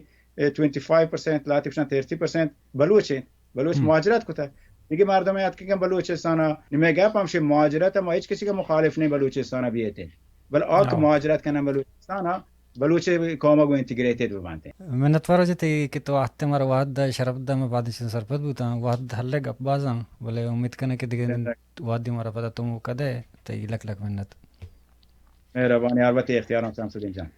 ٹوئنٹی فائیو پرسنٹ، لاتی پرسنٹ، تھرٹی پرسنٹ بلوچ ہیں۔ بلوچ مہاجرت کتا، دیگه مردم اتکگن بلوچستان ء۔ نمے گپ ہمشی مہاجرت ء ما ہچ کسی کے مخالف نہیں بلوچستان ء بیتے، بل آ کہ مہاجرت کنن بلوچستان ء، بلوچ قوم ء گوں انٹیگریٹڈ بہ بنت۔ منتوار جتے کہ تو آتے مارا وہد دا، شرپ دا، میں بعد چیز سرپد بوتاں۔ وہد ہلے گپ بازاں، بلے امید کناں کہ دیگه وہدی مارا پدا تو موقع دے۔ تئی لک لک منت۔ مہربانی، ہر وقت اختیارم شمس الدین جان۔